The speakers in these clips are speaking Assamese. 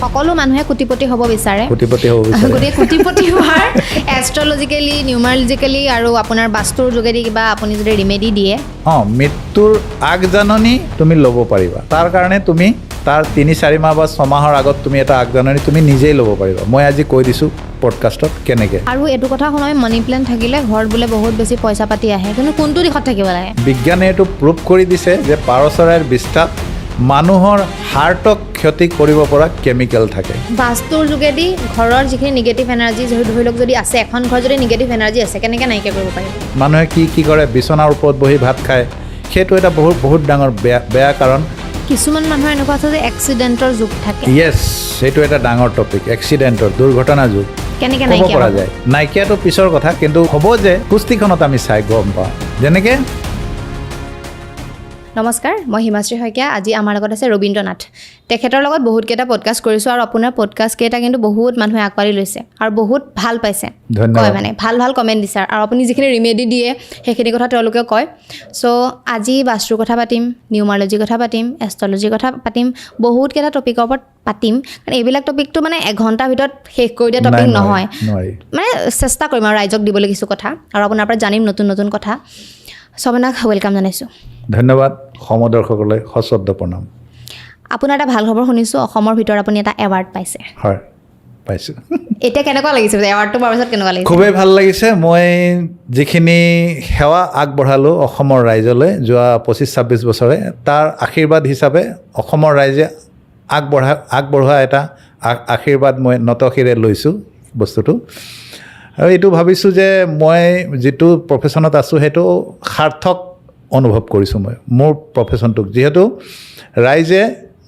সকলো মানুহে কোটিপতি হ'ব বিচাৰে। কোটিপতি হ'ব বিচাৰে। গতিকে কোটিপতি হোৱাৰ এষ্ট্ৰলজিকেলি, নিউমাৰলজিকেলি আৰু আপোনাৰ বাস্তুৰ যোগেদি কিবা আপুনি যদি ৰিমেডি দিয়ে? অঁ, মৃত্যুৰ আগজাননী তুমি ল'ব পাৰিবা। তাৰ কাৰণে তুমি তাৰ 3-4 মাহ বা 6 মাহৰ আগত তুমি এটা আগজাননী তুমি নিজেই ল'ব পাৰিবা। মই আজি কৈ দিছোঁ পডকাষ্টত কেনেকৈ। আৰু এইটো কথা শুনাই, মানি প্লেণ্ট থাকিলে ঘৰত বোলে বহুত বেছি পইচা পাতি আহে, কিন্তু কোনটো দিশত থাকিব লাগে? বিজ্ঞানে এইটো প্ৰুভ কৰি দিছে যে পাৰ চৰাইৰ বিষ্ঠাত মানুহৰ হাৰ্টক ক্ষতি কৰিব পৰা কেমিকেল থাকে। বাস্তুৰ যোগেদি ঘৰৰ যিখিনি নিগেটিভ এনাৰ্জি ধৰি লওক যদি আছে, এখন ঘৰ যদি নিগেটিভ এনাৰ্জি আছে, কেনেকৈ নাইকিয়া কৰিব পাৰিব? মানুহে কি কি কৰে, বিচনাৰ ওপৰত বহি ভাত খায়। সেইটো এটা বহুত বহুত ডাঙৰ বেয়া বেয়া কাৰণ। কিছুমান মানুহৰ এনেকুৱা আছে যে এক্সিডেণ্টৰ যোগ থাকে। য়েছ, সেইটো এটা ডাঙৰ টপিক, এক্সিডেণ্টৰ দুৰ্ঘটনা যোগ। কেনেকৈ ক'ব নাইকিয়া পৰা হ'ব? যায়। নাইকিয়াটো পিছৰ কথা, কিন্তু হ'ব যে কুস্তিখনত আমি চাই গম পাওঁ যেনেকৈ। নমস্কাৰ, মই হিমাশ্ৰী শইকীয়া। আজি আমাৰ লগত আছে ৰবীন্দ্ৰ নাথ। তেখেতৰ লগত বহুতকেইটা পডকাষ্ট কৰিছোঁ আৰু আপোনাৰ পডকাষ্টকেইটা কিন্তু বহুত মানুহে আঁকোৱালি লৈছে আৰু বহুত ভাল পাইছে। ধন্যবাদ। কয় মানে ভাল ভাল কমেণ্ট দিছে আৰু আপুনি যিখিনি ৰিমেডি দিয়ে, সেইখিনি কথা তেওঁলোকে কয়। চ' আজি বাস্তুৰ কথা পাতিম, নিউমাৰলজিৰ কথা পাতিম, এষ্ট্ৰলজিৰ কথা পাতিম, বহুতকেইটা টপিকৰ ওপৰত পাতিম। কাৰণ এইবিলাক টপিকটো মানে এঘণ্টাৰ ভিতৰত শেষ কৰি দিয়া টপিক নাই, নহয়। নোৱাৰি। মানে চেষ্টা কৰিম আৰু ৰাইজক দিবলৈ কিছু কথা আৰু আপোনাৰ পৰা জানিম নতুন নতুন কথা। চ' আপোনাক welcome জনাইছোঁ। ধন্যবাদ। সমদৰ্শকলৈ সশ্ৰদ্ধ প্ৰণাম। আপোনাৰ এটা ভাল খবৰ শুনিছোঁ, অসমৰ ভিতৰত আপুনি এটা এৱাৰ্ড পাইছে। হয়, পাইছোঁ। এতিয়া কেনেকুৱা লাগিছে? এৱাৰ্ডটো পোৱাৰ পিছত কেনেকুৱা লাগিছে? খুবেই ভাল লাগিছে। মই যিখিনি সেৱা আগবঢ়ালোঁ অসমৰ ৰাইজলৈ যোৱা 25-26 বছৰে, তাৰ আশীৰ্বাদ হিচাপে অসমৰ ৰাইজে আগবঢ়োৱা এটা আশীৰ্বাদ মই নতশিৰে লৈছোঁ বস্তুটো। আৰু এইটো ভাবিছোঁ যে মই যিটো প্ৰফেশ্যনত আছোঁ, সেইটো সাৰ্থক অনুভৱ কৰিছোঁ মই মোৰ প্ৰফেশ্যনটোক। যিহেতু ৰাইজে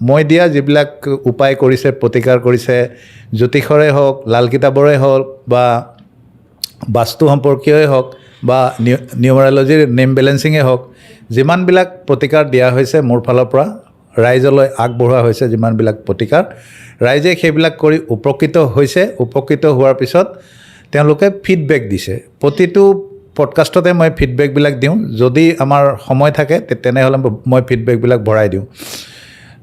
মই দিয়া যিবিলাক উপায় কৰিছে, প্ৰতিকাৰ কৰিছে, জ্যোতিষৰে হওক, লাল কিতাপৰে হওক বা বাস্তু সম্পৰ্কীয়ই হওক বা নিউমাৰলজিৰ নেম বেলেঞ্চিঙে হওক, যিমানবিলাক প্ৰতিকাৰ দিয়া হৈছে মোৰ ফালৰ পৰা, ৰাইজলৈ আগবঢ়োৱা হৈছে যিমানবিলাক প্ৰতিকাৰ, ৰাইজে সেইবিলাক কৰি উপকৃত হৈছে। উপকৃত হোৱাৰ পিছত তেওঁলোকে ফিডবেক দিছে। প্ৰতিটো পডকাষ্টতে মই ফিডবেকবিলাক দিওঁ। যদি আমাৰ সময় থাকে, তেনেহ'লে মই ফিডবেকবিলাক ভৰাই দিওঁ।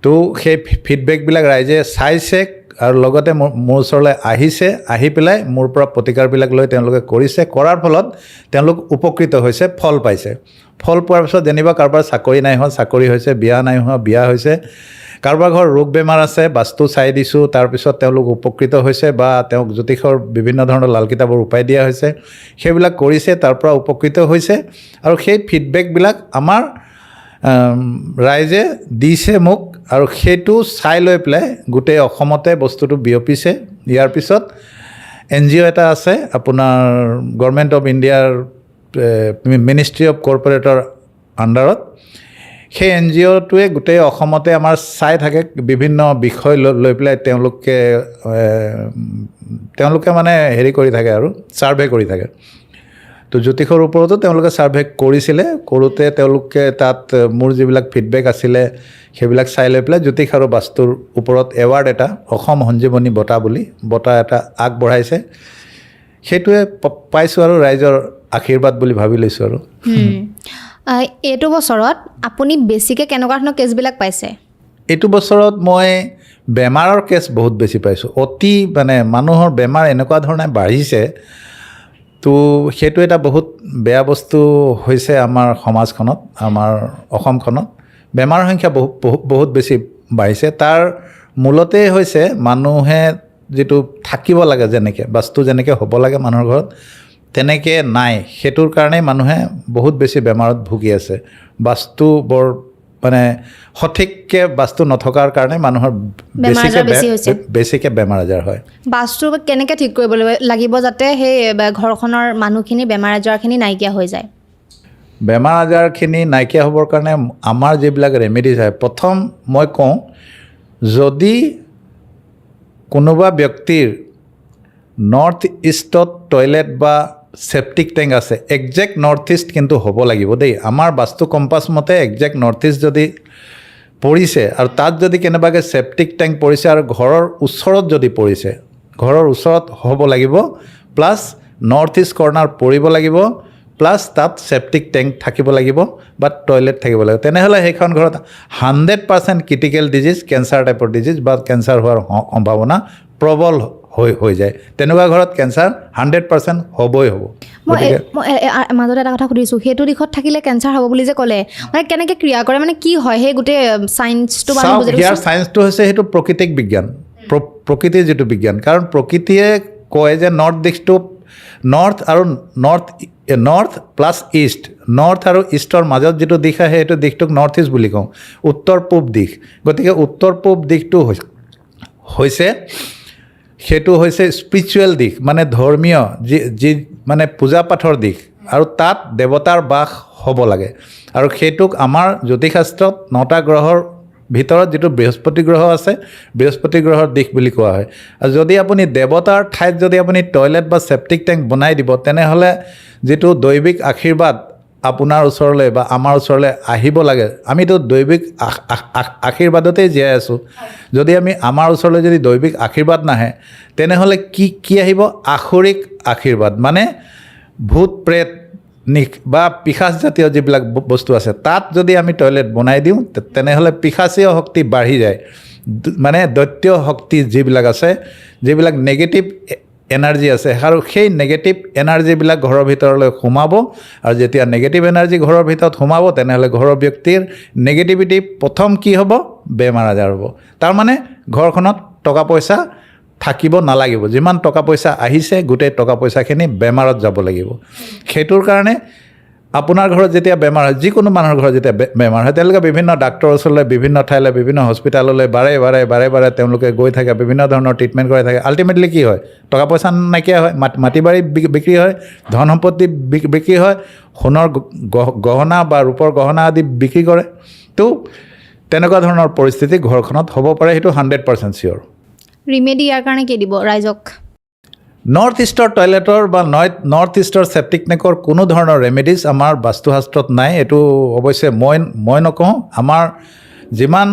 তো সেই ফিডবেকবিলাক ৰাইজে চাইছে আৰু লগতে মোৰ ওচৰলৈ আহিছে। আহি পেলাই মোৰ পৰা প্ৰতিকাৰবিলাক লৈ তেওঁলোকে কৰিছে। কৰাৰ ফলত তেওঁলোক উপকৃত হৈছে, ফল পাইছে। ফল পোৱাৰ পিছত যেনিবা কাৰোবাৰ চাকৰি নাই হোৱা, চাকৰি হৈছে, বিয়া নাই হোৱা, বিয়া হৈছে, কাৰোবাৰ ঘৰত ৰোগ বেমাৰ আছে, বাস্তু চাই দিছোঁ, তাৰপিছত তেওঁলোক উপকৃত হৈছে বা তেওঁক জ্যোতিষৰ বিভিন্ন ধৰণৰ লাল কিতাপৰ উপায় দিয়া হৈছে, সেইবিলাক কৰিছে, তাৰ পৰা উপকৃত হৈছে। আৰু সেই ফিডবেকবিলাক আমাৰ ৰাইজে দিছে মোক আৰু সেইটো চাই লৈ পেলাই গোটেই অসমতে বস্তুটো বিয়পিছে। ইয়াৰ পিছত এনজিঅ' এটা আছে আপোনাৰ গভৰ্ণমেণ্ট অফ ইণ্ডিয়াৰ মিনিষ্ট্ৰি অফ কৰ্পৰেটৰ আণ্ডাৰত। সেই এনজিঅ'টোৱে গোটেই অসমতে আমাৰ চাই থাকে, বিভিন্ন বিষয় লৈ পেলাই তেওঁলোকে মানে হেৰি কৰি থাকে আৰু ছাৰ্ভে কৰি থাকে। তো জ্যোতিষৰ ওপৰতো তেওঁলোকে ছাৰ্ভে কৰিছিলে। কৰোঁতে তেওঁলোকে তাত মোৰ যিবিলাক ফিডবেক আছিলে, সেইবিলাক চাই লৈ পেলাই জ্যোতিষ আৰু বাস্তুৰ ওপৰত এৱাৰ্ড এটা, অসম সঞ্জীৱনী বঁটা বুলি বঁটা এটা আগবঢ়াইছে। সেইটোৱে পাইছোঁ আৰু ৰাইজৰ আশীৰ্বাদ বুলি ভাবি লৈছোঁ আৰু। এইটো বছৰত আপুনি বেছিকৈ কেনেকুৱা ধৰণৰ কেছবিলাক পাইছে? এইটো বছৰত মই বেমাৰৰ কেছ বহুত বেছি পাইছোঁ। অতি মানে মানুহৰ বেমাৰ এনেকুৱা ধৰণে বাঢ়িছে। তো সেইটো এটা বহুত বেয়া বস্তু হৈছে আমাৰ সমাজখনত, আমাৰ অসমখনত বেমাৰৰ সংখ্যা বহুত বহুত বহুত বেছি বাঢ়িছে। তাৰ মূলতেই হৈছে মানুহে যিটো থাকিব লাগে, যেনেকৈ বাস্তু যেনেকৈ হ'ব লাগে মানুহৰ ঘৰত, তেনেকৈ নাই। সেইটোৰ কাৰণেই মানুহে বহুত বেছি বেমাৰত ভুগি আছে। বাস্তু বৰ মানে সঠিককৈ বাস্তু নথকাৰ কাৰণে মানুহৰ বেমাৰ বেছিকৈ আজাৰ বেছি হৈছে। বেছিকৈ বেমাৰ আজাৰ হয়। বাস্তু কেনেকৈ ঠিক কৰিব লাগিব যাতে সেই ঘৰখনৰ মানুহখিনি বেমাৰ আজাৰখিনি নাইকিয়া হৈ যায়? বেমাৰ আজাৰখিনি নাইকিয়া হ'বৰ কাৰণে আমাৰ যিবিলাক ৰেমেডিজ হয়, প্ৰথম মই কওঁ, যদি কোনোবা ব্যক্তিৰ নৰ্থ ইষ্টত টয়লেট বা চেপ্টিক টেংক আছে, একজেক্ট নৰ্থ ইষ্ট কিন্তু হ'ব লাগিব দেই। আমাৰ বাস্তু কম্পাছ মতে একজেক্ট নৰ্থ ইষ্ট যদি পৰিছে আৰু তাত যদি কেনেবাকৈ চেপ্টিক টেংক পৰিছে আৰু ঘৰৰ ওচৰত যদি পৰিছে, ঘৰৰ ওচৰত হ'ব লাগিব, প্লাছ নৰ্থ ইষ্ট কৰ্ণাৰ পৰিব লাগিব, প্লাছ প্লাছ তাত চেপ্টিক টেংক থাকিব লাগিব বা টয়লেট থাকিব লাগিব। তেনেহ'লে সেইখন ঘৰত 100% ক্ৰিটিকেল ডিজিজ, কেঞ্চাৰ টাইপৰ ডিজিজ বা কেঞ্চাৰ হোৱাৰ সম্ভাৱনা প্ৰবল হৈ হৈ যায়। তেনেকুৱা ঘৰত কেঞ্চাৰ 100% হ'বই হ'ব। মই গতিকে মই মাজতে এটা কথা সুধিছোঁ, সেইটো দিশত থাকিলে কেঞ্চাৰ হ'ব বুলি যে ক'লে, মানে কেনেকৈ ক্ৰিয়া কৰে, মানে কি হয় সেই গোটেই চায়েন্সটো বাৰু চাওক, বুজাই ইয়াৰ দিবচোন। চায়েন্সটো হৈছে সেইটো প্ৰকৃতিক বিজ্ঞান, প্ৰকৃতিৰ যিটো বিজ্ঞান। কাৰণ প্ৰকৃতিয়ে কয় যে নৰ্থ দিশটো, নৰ্থ আৰু north north plus east, north আৰু ইষ্টৰ মাজত যিটো দিশ আহে, সেইটো দিশটোক নৰ্থ ইষ্ট বুলি কওঁ, উত্তৰ পূব দিশ। গতিকে উত্তৰ পূব দিশটো হৈছে, সেইটো হৈছে স্পিৰিচুৱেল দিশ, মানে ধৰ্মীয় যি যি মানে পূজা পাঠৰ দিশ আৰু তাত দেৱতাৰ বাস হ'ব লাগে। আৰু সেইটোক আমাৰ জ্যোতিষশাস্ত্ৰত নটা গ্ৰহৰ ভিতৰত যিটো বৃহস্পতি গ্ৰহ আছে, বৃহস্পতি গ্ৰহৰ দিশ বুলি কোৱা হয়। আৰু যদি আপুনি দেৱতাৰ ঠাইত যদি আপুনি টয়লেট বা চেপ্টিক টেংক বনাই দিব, তেনেহ'লে যিটো দৈৱিক আশীৰ্বাদ আপোনাৰ ওচৰলৈ বা আমাৰ ওচৰলৈ আহিব লাগে, আমিতো দৈৱিক আশীৰ্বাদতেই জীয়াই আছোঁ। যদি আমি আমাৰ ওচৰলৈ যদি দৈৱিক আশীৰ্বাদ নাহে, তেনেহ'লে কি কি আহিব? আসুৰিক আশীৰ্বাদ, মানে ভূত প্ৰেত নিখ বা পিশাচ জাতীয় যিবিলাক বস্তু আছে, তাত যদি আমি টয়লেট বনাই দিওঁ, তেনেহ'লে পিশাচীয় শক্তি বাঢ়ি যায়। মানে দৈত্য শক্তি যিবিলাক আছে, যিবিলাক নেগেটিভ এনাৰ্জি আছে, আৰু সেই নেগেটিভ এনাৰ্জিবিলাক ঘৰৰ ভিতৰলৈ সোমাব। আৰু যেতিয়া নেগেটিভ এনাৰ্জি ঘৰৰ ভিতৰত সোমাব, তেনেহ'লে ঘৰৰ ব্যক্তিৰ নেগেটিভিটি প্ৰথম কি হ'ব? বেমাৰ আজাৰ হ'ব। তাৰমানে ঘৰখনত টকা পইচা থাকিব নালাগিব। যিমান টকা পইচা আহিছে, গোটেই টকা পইচাখিনি বেমাৰত যাব লাগিব। সেইটোৰ কাৰণে আপোনাৰ ঘৰত যেতিয়া বেমাৰ হয়, যিকোনো মানুহৰ ঘৰত যেতিয়া বেমাৰ হয়, তেওঁলোকে বিভিন্ন ডাক্তৰৰ ওচৰলৈ, বিভিন্ন ঠাইলৈ, বিভিন্ন হস্পিটেললৈ বাৰে বাৰে বাৰে বাৰে তেওঁলোকে গৈ থাকে, বিভিন্ন ধৰণৰ ট্ৰিটমেণ্ট কৰাই থাকে। আল্টিমেটলি কি হয়? টকা পইচা নাইকিয়া হয়, মাটি বাৰী বিক্ৰী হয়, ধন সম্পত্তি বিক্ৰী হয়, সোণৰ গহনা বা ৰূপৰ গহনা আদি বিক্ৰী কৰে। তো তেনেকুৱা ধৰণৰ পৰিস্থিতি ঘৰখনত হ'ব পাৰে, সেইটো 100% চিয়'ৰ। ৰিমেডি ইয়াৰ কাৰণে কি দিব ৰাইজক? নৰ্থ ইষ্টৰ টয়লেটৰ বা নৰ্থ ইষ্টৰ চেপ্টিক টেংকৰ কোনো ধৰণৰ ৰেমেডিজ আমাৰ বাস্তুশাস্ত্ৰত নাই। এইটো অৱশ্যে মই নকওঁ, আমাৰ যিমান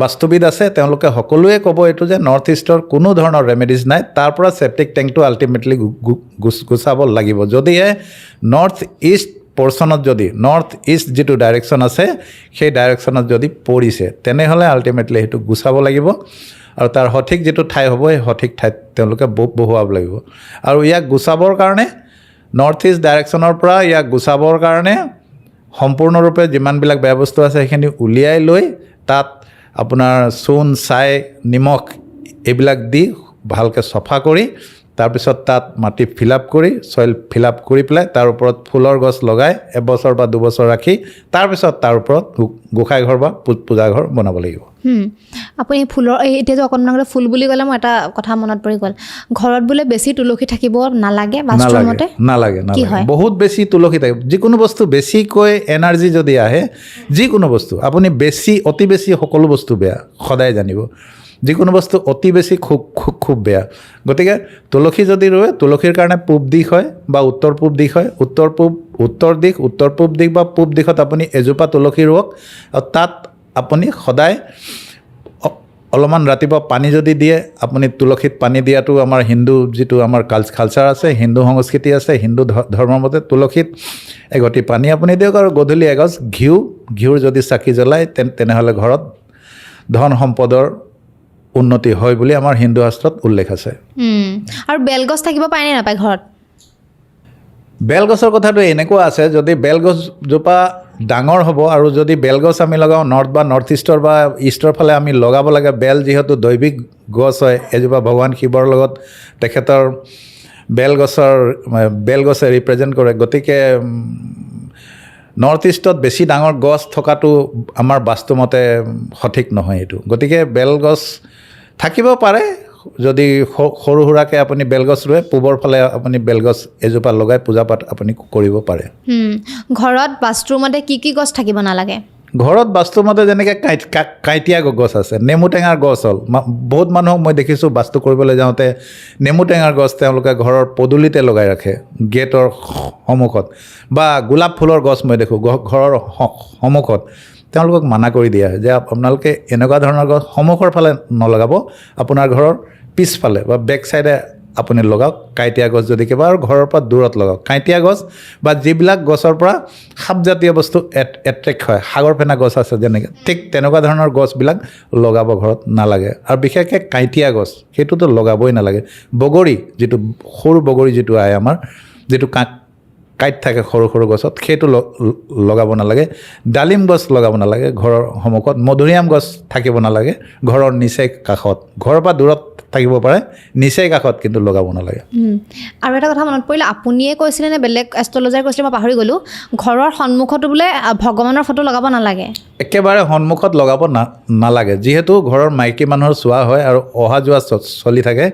বাস্তুবিদ আছে তেওঁলোকে সকলোৱে ক'ব এইটো যে নৰ্থ ইষ্টৰ কোনো ধৰণৰ ৰেমেডিজ নাই। তাৰ পৰা চেপ্টিক টেংকটো আল্টিমেটলি গুচাব লাগিব। যদিহে নৰ্থ ইষ্ট পৰ্চনত, যদি নৰ্থ ইষ্ট যিটো ডাইৰেকশ্যন আছে, সেই ডাইৰেকশ্যনত যদি পৰিছে, তেনেহ'লে আল্টিমেটলি সেইটো গুচাব লাগিব আৰু তাৰ সঠিক যিটো ঠাই হ'ব, সেই সঠিক ঠাইত তেওঁলোকে বহুৱাব লাগিব। আৰু ইয়াক গুচাবৰ কাৰণে, নৰ্থ ইষ্ট ডাইৰেকশ্যনৰ পৰা ইয়াক গুচাবৰ কাৰণে সম্পূৰ্ণৰূপে যিমানবিলাক বেয়া বস্তু আছে সেইখিনি উলিয়াই লৈ তাত আপোনাৰ চূণ, ছাই, নিমখ এইবিলাক দি ভালকৈ চফা কৰি, তাৰপিছত তাত মাটি ফিল আপ কৰি, চইল ফিল আপ কৰি পেলাই তাৰ ওপৰত ফুলৰ গছ লগাই এবছৰ বা 2 বছৰ ৰাখি, তাৰপিছত তাৰ ওপৰত গোঁসাই ঘৰ বা পূজা ঘৰ বনাব লাগিব। আপুনি ফুলৰ এই এতিয়াতো অকণমান আগতে ফুল বুলি ক'লে মই এটা কথা মনত পৰি গ'ল। ঘৰত বোলে বেছি তুলসী থাকিব নালাগে বাস্তুৰ নালাগে। মতে? নালাগে। কি নালাগে। হয়? বহুত বেছি তুলসী থাকে, যিকোনো বস্তু বেছিকৈ এনাৰ্জি যদি আহে, যিকোনো বস্তু আপুনি বেছি, অতি বেছি সকলো বস্তু বেয়া। সদায় জানিব, যিকোনো বস্তু অতি বেছি খুব খুব খুব বেয়া। গতিকে তুলসী যদি ৰুৱে, তুলসীৰ কাৰণে পূব দিশ হয় বা উত্তৰ পূব দিশ হয়, উত্তৰ পূব, উত্তৰ দিশ, উত্তৰ পূব দিশ বা পূব দিশত আপুনি এজোপা তুলসী ৰুৱক আৰু তাত আপুনি সদায় অলপমান ৰাতিপুৱা পানী যদি দিয়ে। আপুনি তুলসীত পানী দিয়াটো আমাৰ হিন্দু যিটো আমাৰ কালচাৰ আছে, হিন্দু সংস্কৃতি আছে, হিন্দু ধৰ্মৰ মতে তুলসীত এঘটি পানী আপুনি দিয়ক আৰু গধূলি এগছ ঘিউৰ যদি চাকি জ্বলায়, তেনেহ'লে ঘৰত ধন সম্পদৰ উন্নতি হয় বুলি আমাৰ হিন্দু শাস্ত্ৰত উল্লেখ আছে। আৰু বেলগছ থাকিব পাৰে নে নাপায় ঘৰত? বেলগছৰ কথাটো এনেকুৱা আছে, যদি বেলগছজোপা ডাঙৰ হ'ব আৰু যদি বেলগছ আমি লগাওঁ নৰ্থ বা নৰ্থ ইষ্টৰ বা ইষ্টৰ ফালে আমি লগাব লাগে। বেল যিহেতু দৈৱিক গছ হয়, এজোপা ভগৱান শিৱৰ লগত তেখেতৰ বেলগছে ৰিপ্ৰেজেণ্ট কৰে। গতিকে নৰ্থ ইষ্টত বেছি ডাঙৰ গছ থকাটো আমাৰ বাস্তুমতে সঠিক নহয় এইটো। গতিকে বেলগছ থাকিব পাৰে, যদি সৰু সুৰাকৈ আপুনি বেলগছ ৰুৱে, পূবৰ ফালে আপুনি বেলগছ এজোপা লগাই পূজা পাঠ আপুনি কৰিব পাৰে। ঘৰত বাস্তুৰ মতে কি কি গছ থাকিব নালাগে? ঘৰত বাস্তুমতে যেনেকৈ কাঁইটীয়া গছ আছে, নেমু টেঙাৰ গছ হ'ল, বহুত মানুহক মই দেখিছোঁ বাস্তু কৰিবলৈ যাওঁতে নেমু টেঙাৰ গছ তেওঁলোকে ঘৰৰ পদূলিতে লগাই ৰাখে, গেটৰ সন্মুখত, বা গোলাপ ফুলৰ গছ মই দেখোঁ ঘৰৰ সন্মুখত। তেওঁলোকক মানা কৰি দিয়া হয় যে আপোনালোকে এনেকুৱা ধৰণৰ গছ সন্মুখৰ ফালে নলগাব, আপোনাৰ ঘৰৰ পিছফালে বা বেক চাইডে আপুনি লগাওক। কাঁইটীয়া গছ যদি কিবা, আৰু ঘৰৰ পৰা দূৰত লগাওক কাঁইটীয়া গছ বা যিবিলাক গছৰ পৰা সাপজাতীয় বস্তু এট্ৰেক্ট হয়, সাগৰ ফেনা গছ আছে যেনেকৈ, ঠিক তেনেকুৱা ধৰণৰ গছবিলাক লগাব ঘৰত নালাগে। আৰু বিশেষকৈ কাঁইটীয়া গছ সেইটোতো লগাবই নালাগে। বগৰী যিটো সৰু বগৰী যিটো আহে আমাৰ, যিটো কাঁইট থাকে সৰু সৰু গছত, সেইটো লগাব নালাগে। ডালিম গছ লগাব নালাগে ঘৰৰ সন্মুখত। মধুৰিআম গছ থাকিব নালাগে ঘৰৰ নিচেই কাষত। ঘৰৰ পৰা দূৰত থাকিব পাৰে, নিচেই কাষত কিন্তু লগাব নালাগে। আৰু এটা কথা মনত পৰিলে, আপুনিয়ে কৈছিলে নে বেলেগ এষ্ট্ৰলজাৰ কৈছিলে, মই পাহৰি গ'লোঁ, ঘৰৰ সন্মুখতো বোলে ভগৱানৰ ফটো লগাব নালাগে। একেবাৰে সন্মুখত লগাব নালাগে, যিহেতু ঘৰৰ মাইকী মানুহৰ চোৱা হয় আৰু অহা যোৱা চলি থাকে।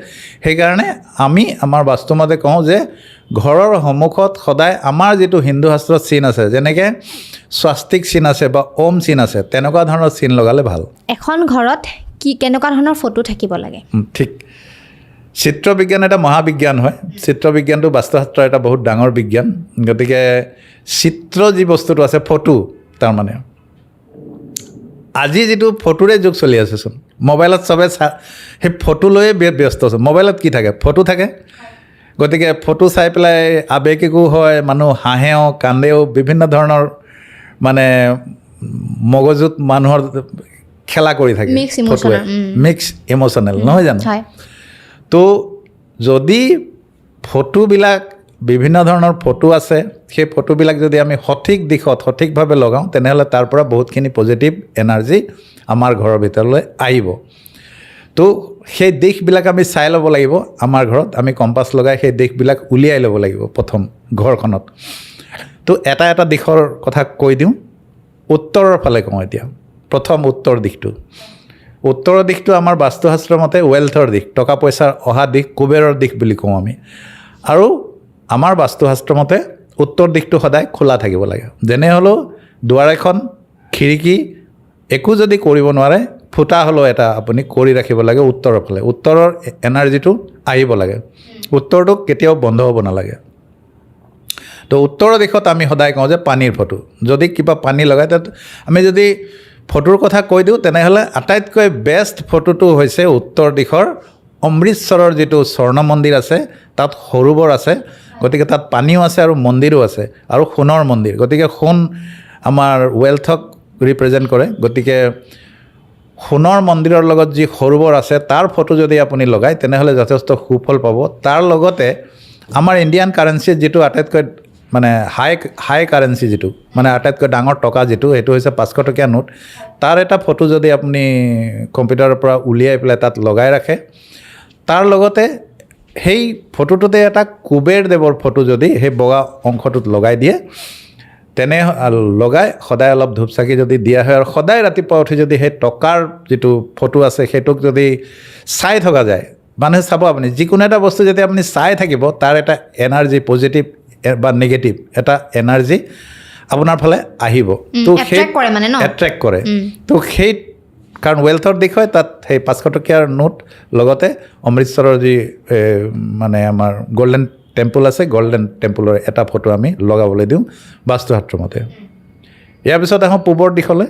সেইকাৰণে আমি আমাৰ বাস্তুমতে কওঁ যে ঘৰৰ সন্মুখত সদায় আমাৰ যিটো হিন্দু শাস্ত্ৰত চিন আছে, যেনেকৈ স্বাস্তিক চিন আছে বা ওম চিন আছে, তেনেকুৱা ধৰণৰ চিন লগালে ভাল। এখন ঘৰত কি কেনেকুৱা ধৰণৰ ফটো থাকিব লাগে? ঠিক, চিত্ৰবিজ্ঞান এটা মহাবিজ্ঞান হয়। চিত্ৰবিজ্ঞানটো বাস্তুশাস্ত্ৰৰ এটা বহুত ডাঙৰ বিজ্ঞান। গতিকে চিত্ৰ যি বস্তুটো আছে, ফটো, তাৰমানে আজি যিটো ফটোৰে যুগ চলি আছেচোন, মোবাইলত চবে সেই ফটো লৈয়ে ব্যস্ত আছে। মোবাইলত কি থাকে? ফটো থাকে। গতিকে ফটো চাই পেলাই আৱেগিকো হয় মানুহ, হাঁহেও, কান্দেও, বিভিন্ন ধৰণৰ মানে মগজুত মানুহৰ খেলা কৰি থাকে। Mix emotional, mix emotional নহয় জানো? হয়। তো যদি ফটোবিলাক বিভিন্ন ধৰণৰ ফটো আছে, সেই ফটোবিলাক যদি আমি সঠিক দিশত সঠিকভাৱে লগাওঁ, তেনেহ'লে তাৰ পৰা বহুতখিনি পজিটিভ এনাৰ্জি আমাৰ ঘৰৰ ভিতৰলৈ আহিব। তো সেই দিশবিলাক আমি চাই ল'ব লাগিব। আমাৰ ঘৰত আমি কম্পাছ লগাই সেই দিশবিলাক উলিয়াই ল'ব লাগিব প্ৰথম ঘৰখনত। তো এটা এটা দিশৰ কথা কৈ দিওঁ। উত্তৰৰ ফালে কওঁ এতিয়া। প্ৰথম উত্তৰ দিশটো। উত্তৰৰ দিশটো আমাৰ বাস্তুশাস্ত্ৰৰ মতে ৱেলথৰ দিশ, টকা পইচাৰ অহা দিশ, কুবেৰৰ দিশ বুলি কওঁ আমি। আৰু আমাৰ বাস্তুশাস্ত্ৰ মতে উত্তৰ দিশটো সদায় খোলা থাকিব লাগে। যেনে হ'লেও দুৱাৰ এখন, খিৰিকী একো যদি কৰিব নোৱাৰে, ফুটা হ'লেও এটা আপুনি কৰি ৰাখিব লাগে উত্তৰৰ ফালে। উত্তৰৰ এনাৰ্জিটো আহিব লাগে। উত্তৰটো কেতিয়াও বন্ধ হ'ব নালাগে। তো উত্তৰৰ দিশত আমি সদায় কওঁ যে পানীৰ ফটো, যদি কিবা পানী লগায় তাত, আমি যদি ফটোৰ কথা কৈ দিওঁ, তেনেহ'লে আটাইতকৈ বেষ্ট ফটোটো হৈছে উত্তৰ দিশৰ অমৃতসৰৰ যিটো স্বৰ্ণ মন্দিৰ আছে, তাত সৰোবৰ আছে, গতিকে তাত পানীও আছে আৰু মন্দিৰো আছে আৰু সোণৰ মন্দিৰ। গতিকে সোণ আমাৰ ৱেলথক ৰিপ্ৰেজেণ্ট কৰে। গতিকে সোণৰ মন্দিৰৰ লগত যি সৰোবৰ আছে, তাৰ ফটো যদি আপুনি লগায়, তেনেহ'লে যথেষ্ট সুফল পাব। তাৰ লগতে আমাৰ ইণ্ডিয়ান কাৰেঞ্চিত যিটো আটাইতকৈ মানে হাই হাই কাৰেঞ্চি, যিটো মানে আটাইতকৈ ডাঙৰ টকা যিটো, সেইটো হৈছে 500 টকীয়া নোট। তাৰ এটা ফটো যদি আপুনি কম্পিউটাৰৰ পৰা উলিয়াই পেলাই তাত লগাই ৰাখে, তাৰ লগতে সেই ফটোটোতে এটা কুবেৰ দেৱৰ ফটো যদি সেই বগা অংশটোত লগাই দিয়ে, তেনে লগাই সদায় অলপ ধূপ চাকি যদি দিয়া হয় আৰু সদায় ৰাতিপুৱা উঠি যদি সেই টকাৰ যিটো ফটো আছে সেইটোক যদি চাই থকা যায়, মানুহে চাব, আপুনি যিকোনো এটা বস্তু যেতিয়া আপুনি চাই থাকিব, তাৰ এটা এনাৰ্জি, পজিটিভ বা নিগেটিভ এটা এনাৰ্জি আপোনাৰ ফালে আহিব। তো সেই attract কৰে মানে ন? এট্ৰেক্ট কৰে। তো সেই কাৰণ ৱেলথৰ দিশ হয়, তাত সেই 500 টকীয়াৰ নোট, লগতে অমৃতসৰৰ যি মানে আমাৰ গল্ডেন টেম্পল আছে, গল্ডেন টেম্পলৰ এটা ফটো আমি লগাবলৈ দিওঁ বাস্তুশাস্ত্ৰ মতে। ইয়াৰ পিছত আহোঁ পূবৰ দিশলৈ।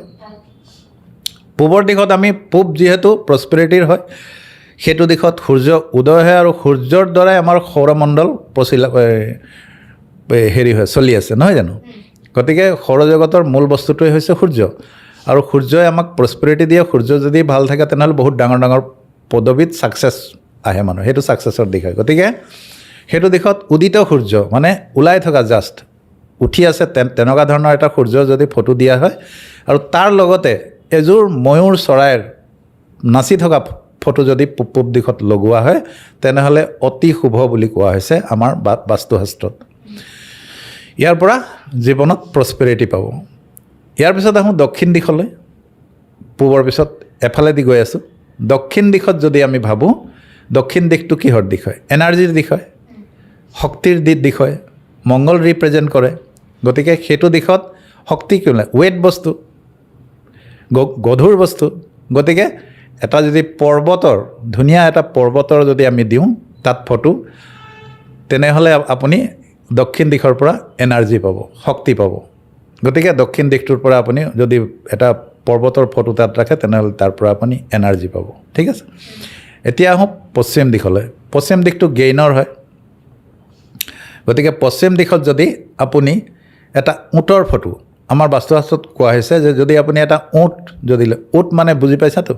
পূবৰ দিশত আমি পূব যিহেতু প্ৰস্পেৰিটিৰ হয়, সেইটো দিশত সূৰ্য উদয় হয় আৰু সূৰ্যৰ দ্বাৰাই আমাৰ সৌৰমণ্ডল হেৰি হয়, চলি আছে, নহয় জানো? গতিকে সৌৰজগতৰ মূল বস্তুটোৱে হৈছে সূৰ্য আৰু সূৰ্যই আমাক প্ৰস্পেৰিটি দিয়ে। সূৰ্য যদি ভাল থাকে, তেনেহ'লে বহুত ডাঙৰ ডাঙৰ পদবীত ছাকচেছ আহে মানুহ। সেইটো ছাকচেছৰ দিশ হয়। গতিকে সেইটো দিশত উদিত সূৰ্য, মানে ওলাই থকা, জাষ্ট উঠি আছে, তেনেকুৱা ধৰণৰ এটা সূৰ্য যদি ফটো দিয়া হয় আৰু তাৰ লগতে এযোৰ ময়ূৰ চৰাইৰ নাচি থকা ফটো যদি পূব দিশত লগোৱা হয়, তেনেহ'লে অতি শুভ বুলি কোৱা হৈছে আমাৰ বাস্তুশাস্ত্ৰত। ইয়াৰ পৰা জীৱনত প্ৰস্পেৰিটি পাব। ইয়াৰ পিছত আহোঁ দক্ষিণ দিশলৈ। পূবৰ পিছত এফালেদি গৈ আছোঁ। দক্ষিণ দিশত যদি আমি ভাবোঁ, দক্ষিণ দিশটো কিহৰ দিশ হয়? এনাৰ্জিৰ দিশ হয়, শক্তিৰ দিশ হয়, মংগল ৰিপ্ৰেজেণ্ট কৰে। গতিকে সেইটো দিশত শক্তি কিয়? ৱেট বস্তু, গধুৰ বস্তু। গতিকে এটা যদি পৰ্বতৰ, ধুনীয়া এটা পৰ্বতৰ যদি আমি দিওঁ তাত ফটো, তেনেহ'লে আপুনি দক্ষিণ দিশৰ পৰা এনাৰ্জি পাব, শক্তি পাব। গতিকে দক্ষিণ দিশটোৰ পৰা আপুনি যদি এটা পৰ্বতৰ ফটো তাত ৰাখে, তেনেহ'লে তাৰ পৰা আপুনি এনাৰ্জি পাব। ঠিক আছে। এতিয়া আহোঁ পশ্চিম দিশলৈ। পশ্চিম দিশটো গেইনৰ হয়। গতিকে পশ্চিম দিশত যদি আপুনি এটা উটৰ ফটো, আমাৰ বাস্তুশাস্ত্ৰত কোৱা হৈছে যে যদি আপুনি এটা উট যদি, উট মানে বুজি পাইছাতো?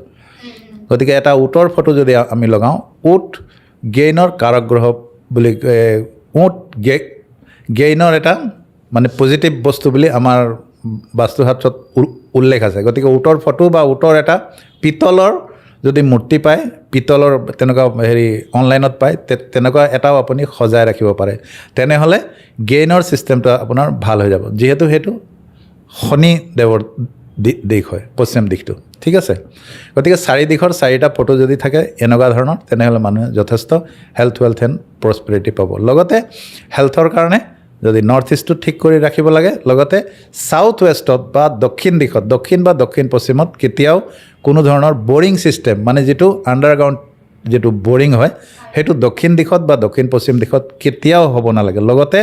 গতিকে এটা উটৰ ফটো যদি আমি লগাওঁ, উট গেইনৰ কাৰক গ্ৰহ বুলি, উট গেইনৰ এটা মানে পজিটিভ বস্তু বুলি আমাৰ বাস্তুশাস্ত্ৰত উল্লেখ আছে। গতিকে উটৰ ফটো বা উটৰ এটা পিতলৰ যদি মূৰ্তি পায়, পিতলৰ তেনেকুৱা হেৰি অনলাইনত পায়, তেনেকুৱা এটাও আপুনি সজাই ৰাখিব পাৰে। তেনেহ'লে গেইনৰ ছিষ্টেমটো আপোনাৰ ভাল হৈ যাব, যিহেতু সেইটো শনিদেৱৰ দিশ হয় পশ্চিম দিশটো। ঠিক আছে। গতিকে চাৰি দিশৰ চাৰিটা ফটো যদি থাকে এনেকুৱা ধৰণৰ, তেনেহ'লে মানুহে যথেষ্ট হেল্থ, ৱেল্থ এণ্ড প্ৰস্পেৰিটি পাব। লগতে হেল্থৰ কাৰণে যদি নৰ্থ ইষ্টটো ঠিক কৰি ৰাখিব লাগে, লগতে ছাউথ ৱেষ্টত বা দক্ষিণ দিশত, দক্ষিণ বা দক্ষিণ পশ্চিমত কেতিয়াও কোনো ধৰণৰ বৰিং ছিষ্টেম, মানে যিটো আণ্ডাৰগ্ৰাউণ্ড যিটো বৰিং হয়, সেইটো দক্ষিণ দিশত বা দক্ষিণ পশ্চিম দিশত কেতিয়াও হ'ব নালাগে। লগতে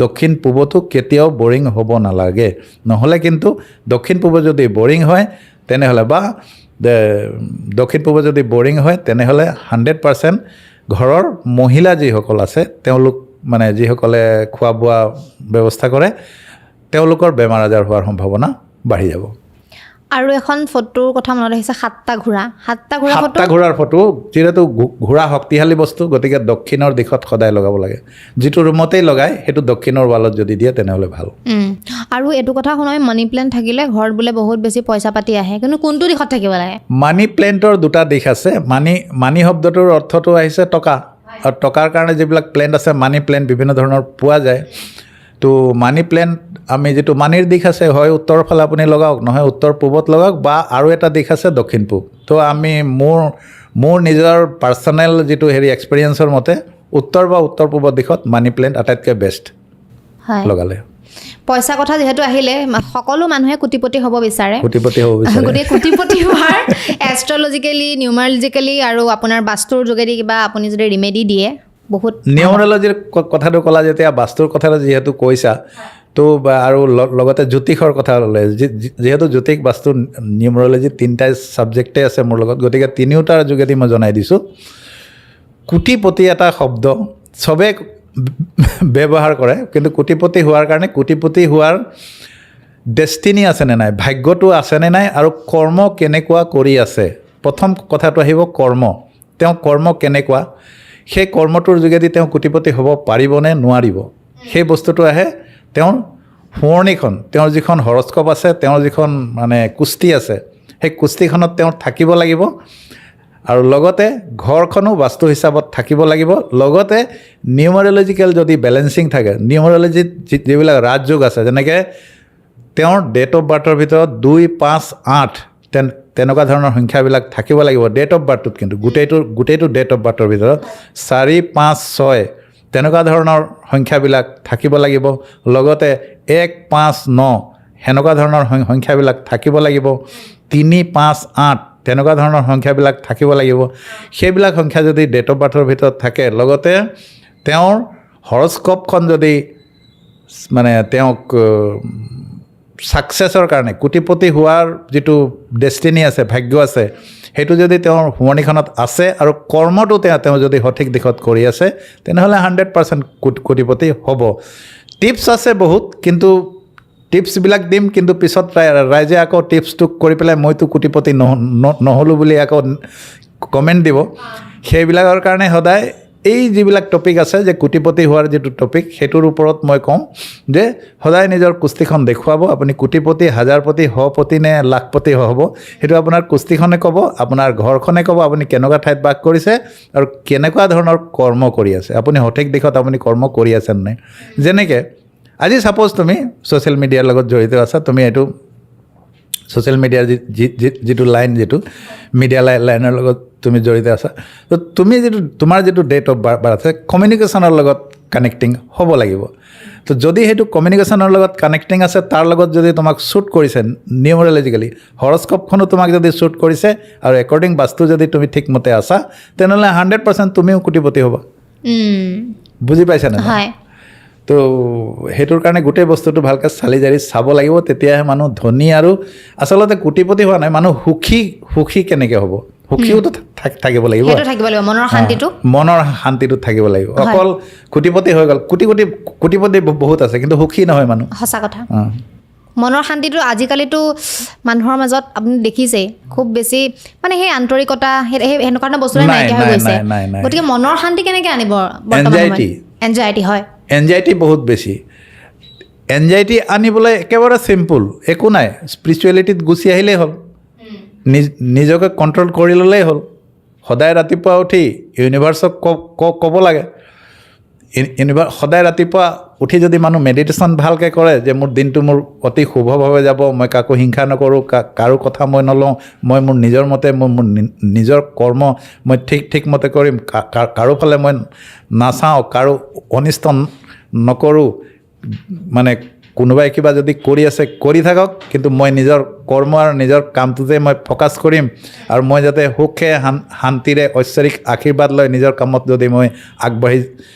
দক্ষিণ পূবতো কেতিয়াও বৰিং হ'ব নালাগে। নহ'লে কিন্তু দক্ষিণ পূবত যদি বৰিং হয় তেনেহ'লে বা দক্ষিণ পূবত যদি বৰিং হয় তেনেহ'লে 100% ঘৰৰ মহিলা যিসকল আছে, তেওঁলোক মানে যিসকলে খোৱা বোৱা ব্যৱস্থা কৰে, তেওঁলোকৰ বেমাৰ আজাৰ হোৱাৰ সম্ভাৱনা বাঢ়ি যাব। আৰু এখন ফটোৰ কথা মনত আহিছে, সাতটা ঘোঁৰা, সাতটা ঘোঁৰা ফটো। সাতটা ঘোঁৰাৰ ফটো, যিহেতু ঘোঁৰা শক্তিশালী বস্তু, গতিকে দক্ষিণৰ দিশত সদায় লগাব লাগে। যিটো ৰুমতেই লগায়, সেইটো দক্ষিণৰ ৱালত যদি দিয়ে তেনেহ'লে ভাল। আৰু এইটো কথা শুনাই, মানি প্লেণ্ট থাকিলে ঘৰত বোলে বহুত বেছি পইচা পাতি আহে, কিন্তু কোনটো দিশত থাকিব লাগে? মানি প্লেণ্টৰ দুটা দিশ আছে। মানি মানি শব্দটোৰ অৰ্থটো আহিছে টকা, আৰু টকাৰ কাৰণে যিবিলাক প্লেণ্ট আছে, মানি প্লেণ্ট বিভিন্ন ধৰণৰ পোৱা যায়। তো মানি প্লেণ্ট আমি যিটো মানিৰ দিশ আছে, হয় উত্তৰৰ ফালে আপুনি লগাওক, নহয় উত্তৰ পূবত লগাওক, বা আৰু এটা দিশ আছে দক্ষিণ পূব। তো আমি মোৰ মোৰ নিজৰ পাৰ্চনেল যিটো হেৰি এক্সপেৰিয়েঞ্চৰ মতে উত্তৰ বা উত্তৰ পূবৰ দিশত মানি প্লেণ্ট আটাইতকৈ বেষ্ট লগালে। পইচা কথা যিহেতু আহিলে, সকলো মানুহে কোটিপতি হ'ব বিচাৰে। কোটিপতি হ'ব বিচাৰে। গতিকে কোটিপতি হোৱাৰ এষ্ট্ৰলজিকেলি, নিউমাৰলজিকেলি আৰু আপোনাৰ বাস্তুৰ যোগেদি কিবা আপুনি যদি ৰিমেডি দিয়ে বহুত। নিউমৰলজিৰ কথাটো ক'লা যেতিয়া, বাস্তুৰ কথাটো যিহেতু কৈছা, তো বা আৰু লগতে জ্যোতিষৰ কথা ল'লে, যিহেতু জ্যোতিষ, বাস্তু, নিউমৰলজি তিনিটাই ছাবজেক্টেই আছে মোৰ লগত, গতিকে তিনিওটাৰ যোগেদি মই জনাই দিছোঁ। কোটিপতি এটা শব্দ চবে ব্যৱহাৰ কৰে, কিন্তু কোটিপতি হোৱাৰ কাৰণে কোটিপতি হোৱাৰ ডেষ্টিনি আছেনে নাই, ভাগ্যটো আছেনে নাই, আৰু কৰ্ম কেনেকুৱা কৰি আছে। প্ৰথম কথাটো আহিব কৰ্ম। তেওঁ কৰ্ম কেনেকুৱা, সেই কৰ্মটোৰ যোগেদি তেওঁ কোটিপতি হ'ব পাৰিবনে নোৱাৰিব, সেই বস্তুটো আহে। তেওঁৰ সোঁৱৰণিখন, তেওঁৰ যিখন হৰস্কোপ আছে, তেওঁৰ যিখন মানে কুষ্টি আছে, সেই কুষ্টিখনত তেওঁ থাকিব লাগিব, আৰু লগতে ঘৰখনো বাস্তু হিচাপত থাকিব লাগিব। লগতে নিউমাৰলজিকেল যদি বেলেঞ্চিং থাকে, নিউমাৰলজিত যিবিলাক ৰাজযোগ আছে, যেনেকৈ তেওঁৰ ডেট অফ বাৰ্থৰ ভিতৰত 2, 5, 8 তেনেকুৱা ধৰণৰ সংখ্যাবিলাক থাকিব লাগিব ডেট অফ বাৰ্থটোত। কিন্তু গোটেইটো গোটেইটো ডেট অফ বাৰ্থৰ ভিতৰত 4, 5, 6 তেনেকুৱা ধৰণৰ সংখ্যাবিলাক থাকিব লাগিব। লগতে 1, 5, 9 সেনেকুৱা ধৰণৰ সংখ্যাবিলাক থাকিব লাগিব। 3, 5, 8 তেনেকুৱা ধৰণৰ সংখ্যাবিলাক থাকিব লাগিব। সেইবিলাক সংখ্যা যদি ডেট অফ বাৰ্থৰ ভিতৰত থাকে, লগতে তেওঁৰ হৰস্কোপখন যদি মানে তেওঁক ছাকচেছৰ কাৰণে কোটিপতি হোৱাৰ যিটো ডেষ্টিনি আছে, ভাগ্য আছে, সেইটো যদি তেওঁৰ সোঁৱৰণিখনত আছে আৰু কৰ্মটো তেওঁ যদি সঠিক দিশত কৰি আছে, তেনেহ'লে 100% কোটিপতি হ'ব। টিপছ আছে বহুত, কিন্তু টিপছবিলাক দিম, কিন্তু পিছত ৰাইজে আকৌ টিপছটো কৰি পেলাই মইতো কোটিপতি নহ'লোঁ বুলি আকৌ কমেণ্ট দিব। সেইবিলাকৰ কাৰণে সদায় এই যিবিলাক টপিক আছে যে কোটিপতি হোৱাৰ যিটো টপিক, সেইটোৰ ওপৰত মই কওঁ যে সদায় নিজৰ কুস্তিখন দেখুৱাব। আপুনি কোটিপতি, হাজাৰপতি, শপতি নে লাখপতি হ'ব, সেইটো আপোনাৰ কুস্তিখনে ক'ব, আপোনাৰ ঘৰখনে ক'ব, আপুনি কেনেকুৱা ঠাইত বাস কৰিছে আৰু কেনেকুৱা ধৰণৰ কৰ্ম কৰি আছে, আপুনি সঠিক দিশত আপুনি কৰ্ম কৰি আছে নে নাই। যেনেকৈ আজি ছাপ'জ তুমি ছ'চিয়েল মিডিয়াৰ লগত জড়িত আছা, তুমি এইটো ছ'চিয়েল মিডিয়াৰ যিটো লাইন, যিটো মিডিয়া লাইনৰ লগত তুমি জড়িত আছা, তো তুমি যিটো তোমাৰ যিটো ডেট অফ বাৰ্থ আছে, কমিউনিকেশ্যনৰ লগত কানেক্টিং হ'ব লাগিব। তো যদি সেইটো কমিউনিকেশ্যনৰ লগত কানেক্টিং আছে, তাৰ লগত যদি তোমাক শ্বুট কৰিছে নিউমাৰলজিকেলি, হৰস্কোপখনো তোমাক যদি শ্বুট কৰিছে আৰু একৰ্ডিং বাস্তু যদি তুমি ঠিকমতে আছা, তেনেহ'লে 100% তুমিও কোটিপতি হ'বা। বুজি পাইছানে নাই? হয়। তো সেইটোৰ কাৰণে গোটেই বস্তুটো ভালকৈ চালি জাৰি চাব লাগিব, তেতিয়াহে মানুহ ধনী আৰু আচলতে কোটিপতি হোৱা নাই, মানুহ সুখী, সুখী কেনেকৈ হ'ব? সুখীওতো থাকিব লাগিব। সেইটো থাকিব লাগিব, মনৰ শান্তিটো। মনৰ শান্তিটো থাকিব লাগিব। অকল কোটিপতি হৈ গ'ল, কোটি কোটি কোটিপতি বহুত আছে কিন্তু সুখী নহয় মানুহ। সঁচা কথা। মনৰ শান্তিটো আজিকালিতো মানুহৰ মাজত আপুনি দেখিছেই খুব বেছি, মানে সেই আন্তৰিকতা, সেই সেনেকুৱা ধৰণৰ বস্তু নাই, নাইকিয়া হৈ নাই, গৈছে। নাই, নাই, নাই। গতিকে মনৰ শান্তি কেনেকৈ আনিব বৰ্তমান? Anxiety। এনজাইটি হয়। এনজাইটি বহুত বেছি। এনজাইটি আনিবলৈ একেবাৰে চিম্পুল, একো নাই, স্পিৰিচুৱেলিটিত গুচি আহিলেই হ'ল, নিজকে কণ্ট্ৰল কৰি ল'লেই হ'ল। সদায় ৰাতিপুৱা উঠি ইউনিভাৰ্চক ক'ব লাগে। সদায় ৰাতিপুৱা উঠি যদি মানুহ মেডিটেশ্যন ভালকৈ কৰে যে মোৰ দিনটো মোৰ অতি শুভভাৱে যাব, মই কাকো হিংসা নকৰোঁ, কাৰো কথা মই নলওঁ, মই মোৰ নিজৰ মতে মই মোৰ নিজৰ কৰ্ম মই ঠিক ঠিক মতে কৰিম, কাৰো ফালে মই নাচাওঁ, কাৰো অনিষ্ট নকৰোঁ, মানে কোনোবাই কিবা যদি কৰি আছে কৰি থাকক, কিন্তু মই নিজৰ কৰ্ম আৰু নিজৰ কামটোতে মই ফ'কাছ কৰিম আৰু মই যাতে সুখে শান্তিৰে ঐশ্বৰিক আশীৰ্বাদ লৈ নিজৰ কামত যদি মই আগবাঢ়ি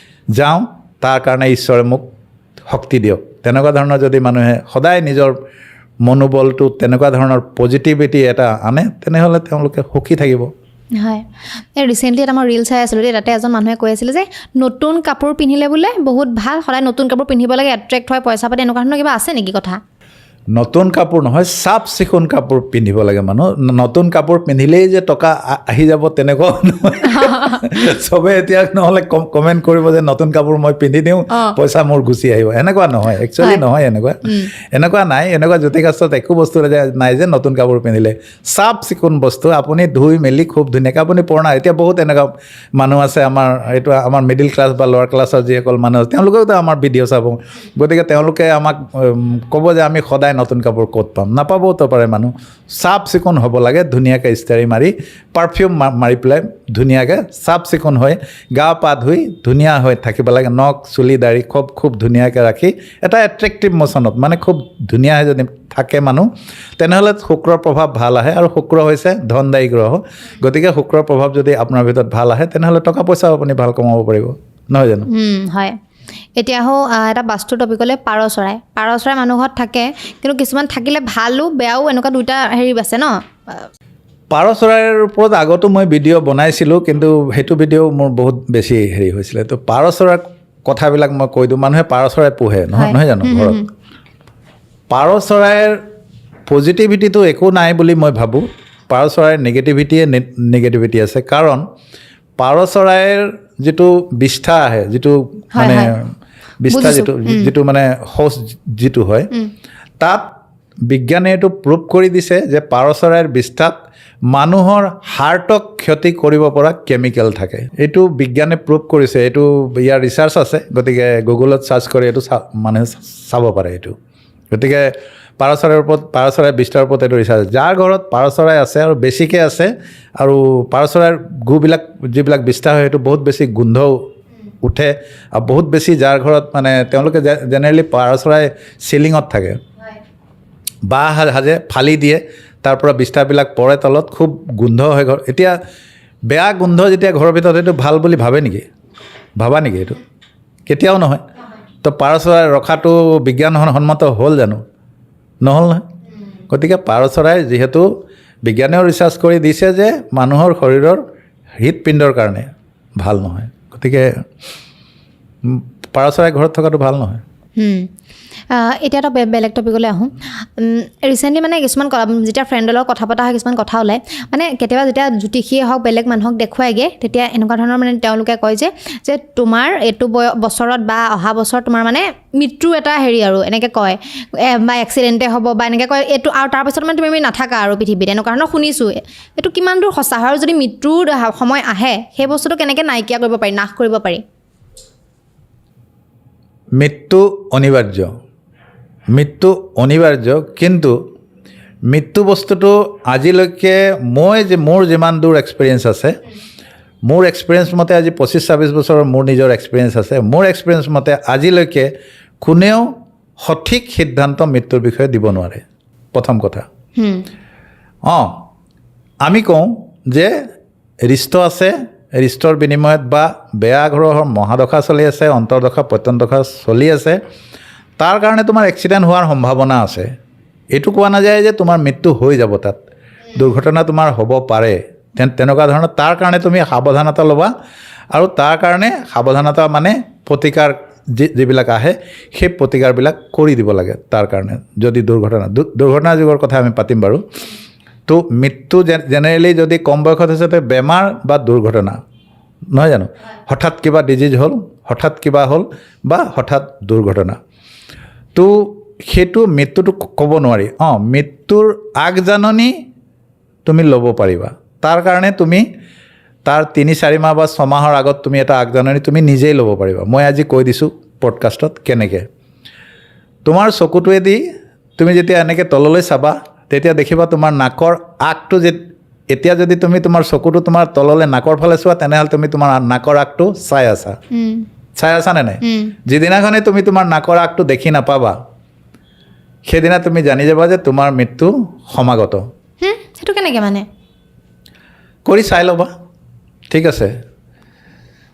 যাওঁ, তাৰ কাৰণে ঈশ্বৰে মোক শক্তি দিয়ক। তেনেকুৱা ধৰণৰ যদি মানুহে সদায় নিজৰ মনোবলটো তেনেকুৱা ধৰণৰ পজিটিভিটি এটা আনে, তেনেহ'লে তেওঁলোকে সুখী থাকিব। হয়। এই ৰিচেণ্টলি এটা মই ৰিল চাই আছিলোঁ দেই, তাতে এজন মানুহে কৈ আছিলে যে নতুন কাপোৰ পিন্ধিলে বোলে বহুত ভাল, সদায় নতুন কাপোৰ পিন্ধিব লাগে, এট্ৰেক্ট হয় পইচা পাতি, এনেকুৱা ধৰণৰ কিবা আছে নেকি কথা? নতুন কাপোৰ নহয়, চাফ চিকুণ কাপোৰ পিন্ধিব লাগে মানুহ। নতুন কাপোৰ পিন্ধিলেই যে টকা আহি যাব তেনেকুৱাও নহয়। চবে এতিয়া নহ'লে কমেণ্ট কৰিব যে নতুন কাপোৰ মই পিন্ধি দিওঁ, পইচা মোৰ গুচি আহিব, এনেকুৱা নহয়। একচুৱেলি নহয়, এনেকুৱা নাই, এনেকুৱা জ্যোতিষশাস্ত্ৰত একো বস্তু নাই যে নতুন কাপোৰ পিন্ধিলে। চাফ চিকুণ বস্তু আপুনি ধুই মেলি খুব ধুনীয়াকৈ আপুনি পুৰণা, এতিয়া বহুত এনেকুৱা মানুহ আছে আমাৰ, এইটো আমাৰ মিডিল ক্লাছ বা লৱাৰ ক্লাছৰ যিসকল মানুহ আছে তেওঁলোকেওতো আমাৰ ভিডিঅ' চাব, গতিকে তেওঁলোকে আমাক ক'ব যে আমি সদায় নতুন কাপোৰ ক'ত পাম, নাপাবওতো পাৰে মানুহ। চাফ চিকুণ হ'ব লাগে, ধুনীয়াকৈ ইস্ত্ৰি মাৰি পাৰফিউম মাৰি পেলাই ধুনীয়াকৈ চাফ চিকুণ হৈ গা পা ধুই ধুনীয়া হৈ থাকিব লাগে। নখ চুলি দাড়ি খুব খুব ধুনীয়াকৈ ৰাখি এটা এট্ৰেক্টিভ মোচনত, মানে খুব ধুনীয়া হৈ যদি থাকে মানুহ, তেনেহ'লে শুক্ৰৰ প্ৰভাৱ ভাল আহে। আৰু শুক্ৰ হৈছে ধনদায়ী গ্ৰহ, গতিকে শুক্ৰৰ প্ৰভাৱ যদি আপোনাৰ ভিতৰত ভাল আহে তেনেহ'লে টকা পইচাও আপুনি ভাল কমাব পাৰিব, নহয় জানো? হয়। এতিয়া আহোঁ এটা বাস্তুৰ টপিকলৈ, পাৰ চৰাই। পাৰ চৰাই মানুহ ঘৰত থাকে, কিন্তু কিছুমান থাকিলে ভালো বেয়াও, এনেকুৱা দুটা হেৰি আছে ন? পাৰ চৰাইৰ ওপৰত আগতো মই ভিডিঅ' বনাইছিলোঁ, কিন্তু সেইটো ভিডিঅ' মোৰ বহুত বেছি হেৰি হৈছিলে। তো পাৰ চৰাইৰ কথাবিলাক মই কৈ দিওঁ, মানুহে পাৰ চৰাই পোহে নহয়, নহয় জানো ঘৰত? পাৰ চৰাইৰ পজিটিভিটিটো একো নাই বুলি মই ভাবোঁ, পাৰ চৰাইৰ নিগেটিভিটিয়ে নিগেটিভিটি আছে। কাৰণ পাৰ চৰাইৰ যিটো বিষ্ঠা আহে, যিটো মানে বিষ্ঠা যিটো মানে শৌচ যিটো হয়, তাত বিজ্ঞানে এইটো প্ৰুভ কৰি দিছে যে পাৰ চৰাইৰ বিষ্ঠাত মানুহৰ হাৰ্টক ক্ষতি কৰিব পৰা কেমিকেল থাকে। এইটো বিজ্ঞানে প্ৰুভ কৰিছে, এইটো ইয়াৰ ৰিচাৰ্চ আছে, গতিকে গুগলত চাৰ্চ কৰি এইটো মানুহে চাব পাৰে এইটো। গতিকে পাৰ চৰাইৰ ওপৰত, পাৰ চৰাইৰ বিষ্ঠাৰ ওপৰত এইটো ৰিচাৰ্চ। যাৰ ঘৰত পাৰ চৰাই আছে আৰু বেছিকৈ আছে, আৰু পাৰ চৰাইৰ গুবিলাক যিবিলাক বিষ্ঠা হয় সেইটো বহুত বেছি গোন্ধ উঠে, আৰু বহুত বেছি যাৰ ঘৰত মানে তেওঁলোকে জেনেৰেলি পাৰ চৰাই চিলিঙত থাকে, বাঁহ সাজে ফালি দিয়ে, তাৰ পৰা বিষ্ঠাবিলাক পৰে তলত, খুব গোন্ধ হয় ঘৰ। এতিয়া বেয়া গোন্ধ যেতিয়া ঘৰৰ ভিতৰত, সেইটো ভাল বুলি ভাবে নেকি? ভাবা নেকি? এইটো কেতিয়াও নহয়। তো পাৰ চৰাই ৰখাটো বিজ্ঞানসন্মত হ'ল জানো? নহ'ল নহয়। গতিকে পাৰ চৰাই যিহেতু বিজ্ঞানেও ৰিচাৰ্চ কৰি দিছে যে মানুহৰ শৰীৰৰ হৃদপিণ্ডৰ কাৰণে ভাল নহয়, গতিকে পাৰ চৰাই ঘৰত থকাটো ভাল নহয়। এতিয়া এটা বেলেগ টপিকলৈ আহোঁ। ৰিচেণ্টলি মানে কিছুমান যেতিয়া ফ্ৰেণ্ডৰ লগত কথা পতা হয় কিছুমান কথা ওলায়, মানে কেতিয়াবা যেতিয়া জ্যোতিষীয়ে হওক বেলেগ মানুহক দেখুৱাইগৈ, তেতিয়া এনেকুৱা ধৰণৰ মানে তেওঁলোকে কয় যে তোমাৰ এইটো বছৰত বা অহা বছৰত তোমাৰ মানে মৃত্যু এটা হেৰি আৰু এনেকৈ কয়, বা এক্সিডেণ্টে হ'ব বা এনেকৈ কয় এইটো, আৰু তাৰপিছত মানে তুমি নাথাকা আৰু পৃথিৱীত, এনেকুৱা ধৰণৰ শুনিছোঁ। এইটো কিমান দূৰ সঁচা হয়? আৰু যদি মৃত্যুৰ সময় আহে সেই বস্তুটো কেনেকৈ নাইকিয়া কৰিব পাৰি, নাশ কৰিব পাৰি? মৃত্যু অনিবাৰ্য, মৃত্যু অনিবাৰ্য, কিন্তু মৃত্যু বস্তুটো আজিলৈকে মই যে মোৰ যিমান দূৰ এক্সপিৰিয়েঞ্চ আছে, মোৰ এক্সপিৰিয়েঞ্চ মতে আজি 25-26 বছৰৰ মোৰ নিজৰ এক্সপিৰিয়েঞ্চ আছে, মোৰ এক্সপিৰিয়েঞ্চ মতে আজিলৈকে কোনেও সঠিক সিদ্ধান্ত মৃত্যুৰ বিষয়ে দিব নোৱাৰে। প্ৰথম কথা। আমি কওঁ যে ৰিষ্ট আছে, ৰিষ্টৰ বিনিময়ত বা বেয়া গ্ৰহৰ মহাদশা চলি আছে, অন্তৰ্দশা প্ৰত্যন্তদশা চলি আছে, তাৰ কাৰণে তোমাৰ এক্সিডেণ্ট হোৱাৰ সম্ভাৱনা আছে। এইটো কোৱা নাযায় যে তোমাৰ মৃত্যু হৈ যাব, তাত দুৰ্ঘটনা তোমাৰ হ'ব পাৰে, তেনেকুৱা ধৰণৰ। তাৰ কাৰণে তুমি সাৱধানতা ল'বা, আৰু তাৰ কাৰণে সাৱধানতা মানে প্ৰতিকাৰ যিবিলাক আহে সেই প্ৰতিকাৰবিলাক কৰি দিব লাগে। তাৰ কাৰণে যদি দুৰ্ঘটনা যুগৰ কথা আমি পাতিম বাৰু। তো মৃত্যু জেনেৰেলি যদি কম বয়সত হৈছে তো বেমাৰ বা দুৰ্ঘটনা নহয় জানো, হঠাৎ কিবা ডিজিজ হ'ল, হঠাৎ কিবা হ'ল বা হঠাৎ দুৰ্ঘটনা, তো সেইটো মৃত্যুটো ক'ব নোৱাৰি। মৃত্যুৰ আগজাননী তুমি ল'ব পাৰিবা। তাৰ কাৰণে তুমি তাৰ 3-4 মাহ বা ছমাহৰ আগত তুমি এটা আগজাননী তুমি নিজেই ল'ব পাৰিবা। মই আজি কৈ দিছোঁ পডকাষ্টত কেনেকৈ। তোমাৰ চকুটোৱেদি তুমি যেতিয়া এনেকৈ তললৈ চাবা তেতিয়া দেখিবা তোমাৰ নাকৰ আগটো, যে এতিয়া যদি তুমি তোমাৰ চকুটো তোমাৰ তললৈ নাকৰ ফালে চোৱা তেনেহ'লে তুমি তোমাৰ নাকৰ আগটো চাই আছা, চাই আছা নে নাই? যিদিনাখনে তুমি তোমাৰ নাকৰ আগটো দেখি নাপাবা সেইদিনা তুমি জানি যাবা যে তোমাৰ মৃত্যু সমাগত। সেইটো কেনেকৈ মানে? কৰি চাই ল'বা, ঠিক আছে।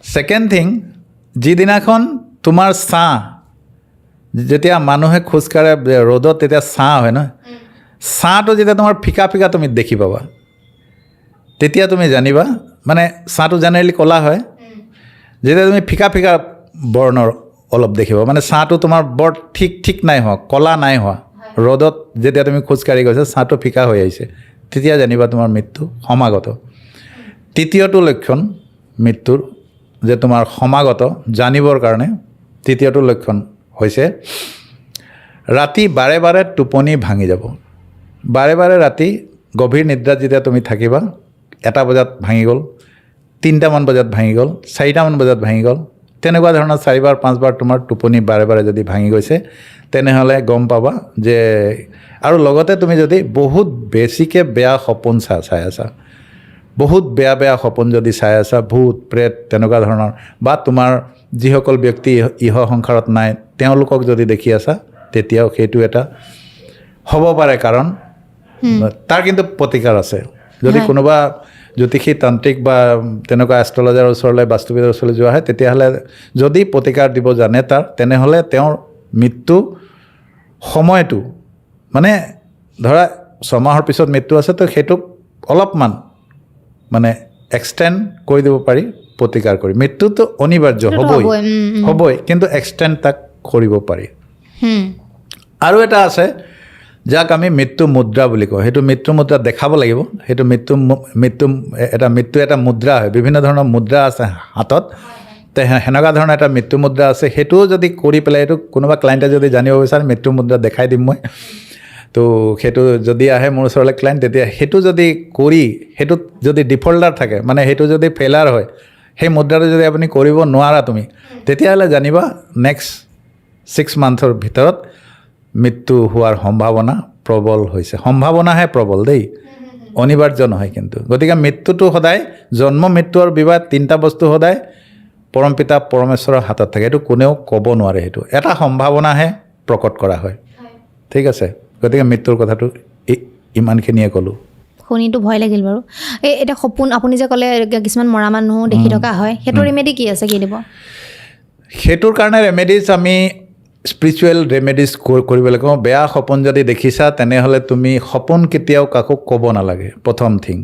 ছেকেণ্ড থিং, যিদিনাখন তোমাৰ ছাঁ, যেতিয়া মানুহে খোজকাঢ়ে ৰ'দত তেতিয়া ছাঁ হয় নহয়, ছাঁটো যেতিয়া তোমাৰ ফিকা ফিকা তুমি দেখি পাবা তেতিয়া তুমি জানিবা, মানে ছাঁটো জেনেৰেলি ক'লা হয়, যেতিয়া তুমি ফিকা ফিকা বৰ্ণৰ অলপ দেখিবা, মানে ছাঁটো তোমাৰ বৰ ঠিক ঠিক নাই হোৱা, ক'লা নাই হোৱা, ৰ'দত যেতিয়া তুমি খোজকাঢ়ি গৈছা ছাঁটো ফিকা হৈ আহিছে, তেতিয়া জানিবা তোমাৰ মৃত্যু সমাগত। তৃতীয়টো লক্ষণ মৃত্যুৰ যে তোমাৰ সমাগত জানিবৰ কাৰণে তৃতীয়টো লক্ষণ হৈছে ৰাতি বাৰে বাৰে টোপনি ভাঙি যাব। বাৰে বাৰে ৰাতি গভীৰ নিদ্ৰাত যেতিয়া তুমি থাকিবা, 1টা বজাত ভাঙি গ'ল, 3টামান বজাত ভাঙি গ'ল, 4টামান বজাত ভাঙি গ'ল, তেনেকুৱা ধৰণৰ 4বাৰ 5বাৰ তোমাৰ টোপনি বাৰে বাৰে যদি ভাঙি গৈছে তেনেহ'লে গম পাবা যে, আৰু লগতে তুমি যদি বহুত বেছিকৈ বেয়া সপোন চাই আছা, বহুত বেয়া বেয়া সপোন যদি চাই আছা, ভূত প্ৰেত তেনেকুৱা ধৰণৰ, বা তোমাৰ যিসকল ব্যক্তি ইহ সংসাৰত নাই তেওঁলোকক যদি দেখি আছা, তেতিয়াও সেইটো এটা হ'ব পাৰে কাৰণ। তাৰ কিন্তু প্ৰতিকাৰ আছে। যদি কোনোবা জ্যোতিষী তান্ত্ৰিক বা তেনেকুৱা এষ্ট্ৰলজাৰৰ ওচৰলৈ, বাস্তুবিদৰ ওচৰলৈ যোৱা হয়, তেতিয়াহ'লে যদি প্ৰতিকাৰ দিব জানে তাৰ, তেনেহ'লে তেওঁৰ মৃত্যু সময়টো, মানে ধৰা 6 মাহৰ পিছত মৃত্যু আছে, তো সেইটোক অলপমান মানে এক্সটেণ্ড কৰি দিব পাৰি প্ৰতিকাৰ কৰি। মৃত্যুটো অনিবাৰ্য হ'বই, হ'বই, কিন্তু এক্সটেণ্ড তাক কৰিব পাৰি। আৰু এটা আছে যাক আমি মৃত্যু মুদ্ৰা বুলি কওঁ। সেইটো মৃত্যু মুদ্ৰা দেখাব লাগিব। সেইটো মৃত্যু মৃত্যু এটা মৃত্যু এটা মুদ্ৰা হয়, বিভিন্ন ধৰণৰ মুদ্ৰা আছে হাতত, তে সেনেকুৱা ধৰণৰ এটা মৃত্যু মুদ্ৰা আছে। সেইটোও যদি কৰি পেলাই, এইটো কোনোবা ক্লাইণ্টে যদি জানিব বিচাৰে মৃত্যু মুদ্ৰা দেখাই দিম মই। তো সেইটো যদি আহে মোৰ ওচৰলৈ ক্লাইণ্ট, তেতিয়া সেইটো যদি কৰি, সেইটোত যদি ডিফল্টাৰ থাকে, মানে সেইটো যদি ফেইলাৰ হয়, সেই মুদ্ৰাটো যদি আপুনি কৰিব নোৱাৰা তুমি, তেতিয়াহ'লে জানিবা নেক্সট 6 মান্থৰ ভিতৰত মৃত্যু হোৱাৰ সম্ভাৱনা প্ৰবল হৈছে। সম্ভাৱনাহে প্ৰবল দেই, অনিবাৰ্য নহয় কিন্তু। গতিকে মৃত্যুটো সদায়, জন্ম মৃত্যু আৰু বিবাহ 3টা বস্তু সদায় পৰমপিতা পৰমেশ্বৰৰ হাতত থাকে, এইটো কোনেও ক'ব নোৱাৰে, সেইটো এটা সম্ভাৱনাহে প্ৰকট কৰা হয়, ঠিক আছে। গতিকে মৃত্যুৰ কথাটো ইমানখিনিয়ে ক'লোঁ। শুনিতো ভয় লাগিল বাৰু। এই এতিয়া সপোন আপুনি যে ক'লে কিছুমান মৰা মানুহ দেখি থকা হয়, সেইটোৰ ৰেমেডি কি আছে, কি দিব? সেইটোৰ কাৰণে ৰেমেডিজ আমি স্পিৰিচুৱেল ৰেমেডিজ কৰিবলৈ কওঁ। বেয়া সপোন যদি দেখিছা তেনেহ'লে তুমি সপোন কেতিয়াও কাকো ক'ব নালাগে। প্ৰথম থিং,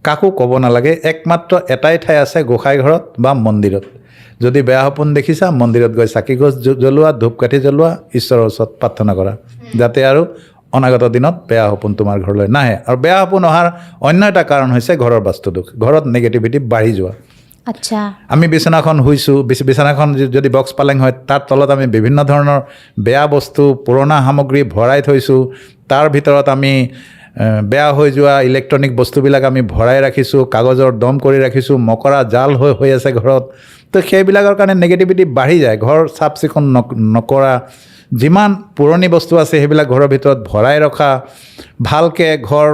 কাকো ক'ব নালাগে। একমাত্ৰ এটাই ঠাই আছে, গোঁসাই ঘৰত বা মন্দিৰত। যদি বেয়া সপোন দেখিছা মন্দিৰত গৈ চাকি গছ জ্বলোৱা, ধূপকাঠি জ্বলোৱা, ঈশ্বৰৰ ওচৰত প্ৰাৰ্থনা কৰা, যাতে আৰু অনাগত দিনত বেয়া সপোন তোমাৰ ঘৰলৈ নাহে। আৰু বেয়া সপোন অহাৰ অন্য এটা কাৰণ হৈছে ঘৰৰ বাস্তুদোষ, ঘৰত নেগেটিভিটি বাঢ়ি যোৱা। আমি বিচনাখন শুইছোঁ, বিচনাখন যদি বক্স পালেং হয়, তাৰ তলত আমি বিভিন্ন ধৰণৰ বেয়া বস্তু, পুৰণা সামগ্ৰী ভৰাই থৈছোঁ। তাৰ ভিতৰত আমি বেয়া হৈ যোৱা ইলেক্ট্ৰনিক বস্তুবিলাক আমি ভৰাই ৰাখিছোঁ, কাগজৰ দম কৰি ৰাখিছোঁ, মকৰা জাল হৈ আছে ঘৰত। তো সেইবিলাকৰ কাৰণে নেগেটিভিটি বাঢ়ি যায়। ঘৰ চাফ চিকুণ নকৰা, যিমান পুৰণি বস্তু আছে সেইবিলাক ঘৰৰ ভিতৰত ভৰাই ৰখা, ভালকৈ ঘৰ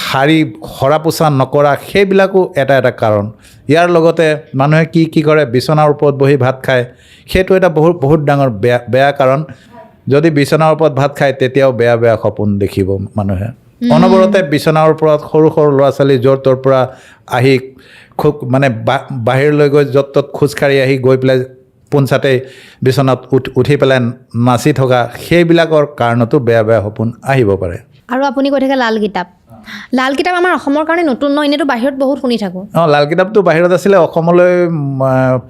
সাৰি সৰা পোছা নকৰা, সেইবিলাকো এটা এটা কাৰণ। ইয়াৰ লগতে মানুহে কি কি কৰে, বিচনাৰ ওপৰত বহি ভাত খায়, সেইটো এটা বহুত বহুত ডাঙৰ বেয়া বেয়া কাৰণ। যদি বিচনাৰ ওপৰত ভাত খায় তেতিয়াও বেয়া বেয়া সপোন দেখিব মানুহে। অনবৰতে বিচনাৰ ওপৰত সৰু সৰু ল'ৰা ছোৱালী য'ৰ ত'ৰ পৰা আহি খুব মানে বাহিৰলৈ গৈ য'ত ত'ত খোজকাঢ়ি আহি গৈ পেলাই পোনচাতেই বিচনাত উঠি পেলাই নাচি থকা, সেইবিলাকৰ কাৰণতো বেয়া বেয়া সপোন আহিব পাৰে। আৰু আপুনি কৈ থাকে লাল কিতাপ, লাল কিতাপ আমাৰ অসমৰ কাৰণে নতুন ন, এনেইতো বাহিৰত বহুত শুনি থাকোঁ। অঁ, লাল কিতাপটো বাহিৰত আছিলে, অসমলৈ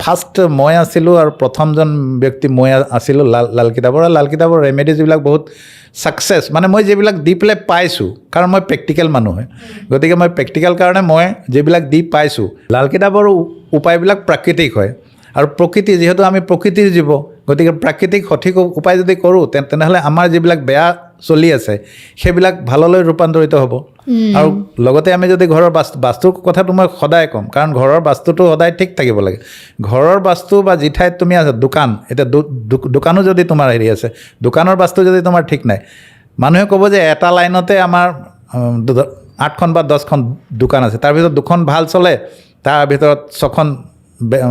ফাৰ্ষ্ট মই আছিলোঁ আৰু প্ৰথমজন ব্যক্তি মই আছিলোঁ লাল কিতাপৰ। আৰু লাল কিতাপৰ ৰেমেডি যিবিলাক বহুত ছাকচেছ, মানে মই যিবিলাক দি পেলাই পাইছোঁ, কাৰণ মই প্ৰেক্টিকেল মানুহ হয়, গতিকে মই প্ৰেক্টিকেল কাৰণে মই যিবিলাক দি পাইছোঁ, লাল কিতাপৰ উপায়বিলাক প্ৰাকৃতিক হয়। আৰু প্ৰকৃতি যিহেতু আমি প্ৰকৃতিৰ জীৱ, গতিকে প্ৰাকৃতিক সঠিক উপায় যদি কৰোঁ তেনেহ'লে আমাৰ যিবিলাক বেয়া চলি আছে সেইবিলাক ভাললৈ ৰূপান্তৰিত হ'ব। আৰু লগতে আমি যদি ঘৰৰ বাস্তুৰ কথাটো মই সদায় ক'ম, কাৰণ ঘৰৰ বাস্তুটো সদায় ঠিক থাকিব লাগে। ঘৰৰ বাস্তু বা যি ঠাইত তুমি আছা, দোকান, এতিয়া দোকানো যদি তোমাৰ হেৰি আছে, দোকানৰ বাস্তু যদি তোমাৰ ঠিক নাই, মানুহে ক'ব যে এটা লাইনতে আমাৰ 8খন বা 10খন দোকান আছে, তাৰ ভিতৰত 2খন ভাল চলে, তাৰ ভিতৰত 6খন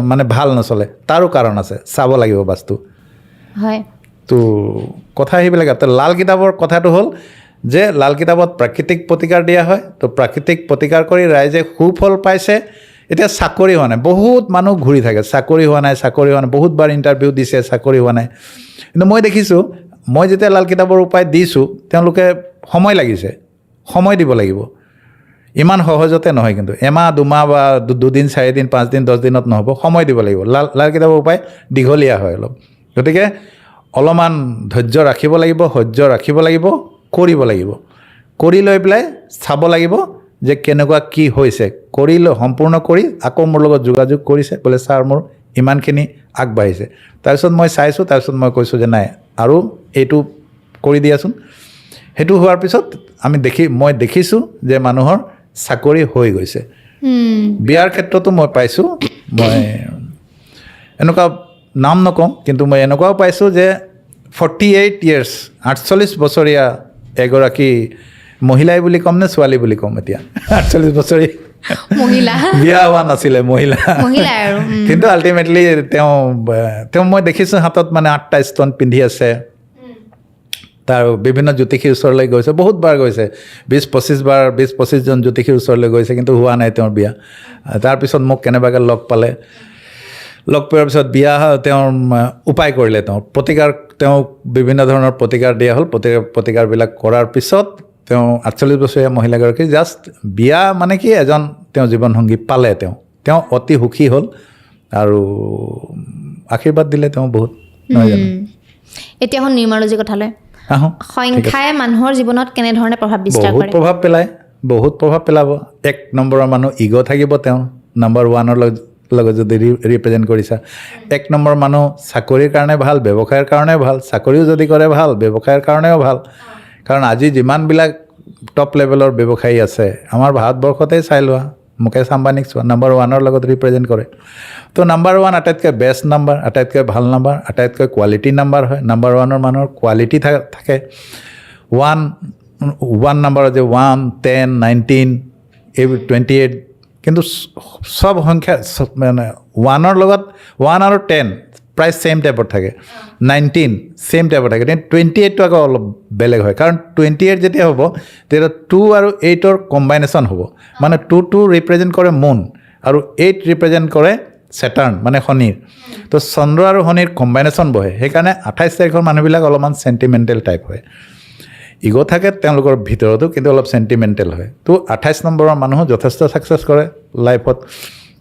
মানে ভাল নচলে, তাৰো কাৰণ আছে, চাব লাগিব বাস্তু। হয়। তো কথা সেইবিলাক। তো লাল কিতাপৰ কথাটো হ'ল যে লাল কিতাপত প্ৰাকৃতিক প্ৰতিকাৰ দিয়া হয়, তো প্ৰাকৃতিক প্ৰতিকাৰ কৰি ৰাইজে সুফল পাইছে। এতিয়া চাকৰি হোৱা নাই, বহুত মানুহ ঘূৰি থাকে, চাকৰি হোৱা নাই, চাকৰি হোৱা নাই, বহুতবাৰ ইণ্টাৰভিউ দিছে, চাকৰি হোৱা নাই। কিন্তু মই দেখিছোঁ, মই যেতিয়া লাল কিতাপৰ উপায় দিছোঁ, তেওঁলোকে সময় লাগিছে, সময় দিব লাগিব, ইমান সহজতে নহয়, কিন্তু এমাহ দুমাহ বা দুদিন চাৰিদিন 5 দিন 10 দিনত নহ'ব, সময় দিব লাগিব। লাল লাল কিতাপৰ উপায় দীঘলীয়া হয় অলপ, গতিকে অলপমান ধৈৰ্য ৰাখিব লাগিব, সহ্য ৰাখিব লাগিব, কৰিব লাগিব, কৰি লৈ পেলাই চাব লাগিব যে কেনেকুৱা কি হৈছে। কৰি লৈ সম্পূৰ্ণ কৰি আকৌ মোৰ লগত যোগাযোগ কৰিছে, বোলে ছাৰ মোৰ ইমানখিনি আগবাঢ়িছে। তাৰপিছত মই চাইছোঁ, তাৰপিছত মই কৈছোঁ যে নাই আৰু এইটো কৰি দিয়াচোন। সেইটো হোৱাৰ পিছত মই দেখিছোঁ যে মানুহৰ চাকৰি হৈ গৈছে। বিয়াৰ ক্ষেত্ৰতো মই পাইছোঁ, মই এনেকুৱা নাম নকওঁ, কিন্তু মই এনেকুৱাও পাইছোঁ যে 48 ইয়েৰ্ছ, 48 বছৰীয়া এগৰাকী মহিলাই বুলি ক'ম নে ছোৱালী বুলি ক'ম এতিয়া, 48 বছৰীয়া মহিলা। বিয়া হোৱা নাছিলে, মহিলা। মহিলাই আৰু। কিন্তু আল্টিমেটলি তেওঁ মই দেখিছোঁ হাতত মানে 8টা ষ্ট'ন পিন্ধি আছে। তাৰ বিভিন্ন জ্যোতিষীৰ ওচৰলৈ গৈছে, বহুতবাৰ গৈছে, 20-25 বাৰ, 20-25জন জ্যোতিষীৰ ওচৰলৈ গৈছে, কিন্তু হোৱা নাই তেওঁৰ বিয়া। তাৰপিছত মোক কেনেবাকৈ লগ পালে, লগ পোৱাৰ পিছত বিয়া তেওঁৰ উপায় কৰিলে, তেওঁ প্ৰতিকাৰ, তেওঁক বিভিন্ন ধৰণৰ প্ৰতিকাৰ দিয়া হ'ল। প্ৰতিকাৰবিলাক কৰাৰ পিছত তেওঁ 48 বছৰীয়া মহিলাগৰাকী জাষ্ট বিয়া মানে কি এজন তেওঁ জীৱনসংগী পালে, তেওঁ অতি সুখী হ'ল আৰু আশীৰ্বাদ দিলে তেওঁ বহুত, নহয় জানো? এতিয়া হ'ল নিউমাৰলজি কথালৈ। আহোঁ। সংখ্যাই মানুহৰ জীৱনত কেনেধৰণে প্ৰভাৱ বিস্তাৰ বহুত কৰে? প্ৰভাৱ পেলায়, বহুত প্ৰভাৱ পেলাব। 1 নম্বৰৰ মানুহ ইগ' থাকিব, তেওঁ নাম্বাৰ ওৱানৰ লগত যদি ৰিপ্ৰেজেণ্ট কৰিছা, 1 নম্বৰ মানুহ চাকৰিৰ কাৰণে ভাল, ব্যৱসায়ৰ কাৰণেও ভাল, চাকৰিও যদি কৰে ভাল, ব্যৱসায়ৰ কাৰণেও ভাল। কাৰণ আজি যিমানবিলাক টপ লেভেলৰ ব্যৱসায়ী আছে আমাৰ ভাৰতবৰ্ষতে চাই লোৱা, মুকেশ আম্বানীক চোৱা, নাম্বাৰ ওৱানৰ লগত ৰিপ্ৰেজেণ্ট কৰে। তো নাম্বাৰ ওৱান আটাইতকৈ বেষ্ট নাম্বাৰ, আটাইতকৈ ভাল নাম্বাৰ, আটাইতকৈ কোৱালিটি নাম্বাৰ হয়। নাম্বাৰ ওৱানৰ মানুহৰ কোৱালিটি থাকে। ওৱান নাম্বাৰৰ যে 1, 10, 19, এইবোৰ 28, কিন্তু চব সংখ্যা চব মানে ওৱানৰ লগত ওৱান আৰু 10 প্ৰায় ছেইম টাইপত থাকে, 19 ছেইম টাইপত থাকে, কিন্তু 28টো আকৌ অলপ বেলেগ হয়। কাৰণ 28 যেতিয়া হ'ব তেতিয়া 2 আৰু এইটৰ কম্বাইনেশ্যন হ'ব, মানে টু টু ৰিপ্ৰেজেণ্ট কৰে মুন আৰু এইট ৰিপ্ৰেজেণ্ট কৰে ছেটাৰ্ণ মানে শনিৰ। তো চন্দ্ৰ আৰু শনিৰ কম্বাইনেশ্যন বহে, সেইকাৰণে 28 তাৰিখৰ মানুহবিলাক অলপমান চেণ্টিমেণ্টেল টাইপ হয়। ইগ' থাকে তেওঁলোকৰ ভিতৰতো, কিন্তু অলপ চেণ্টিমেণ্টেল হয়। তো 28 নম্বৰৰ মানুহো যথেষ্ট ছাকচেছ কৰে লাইফত।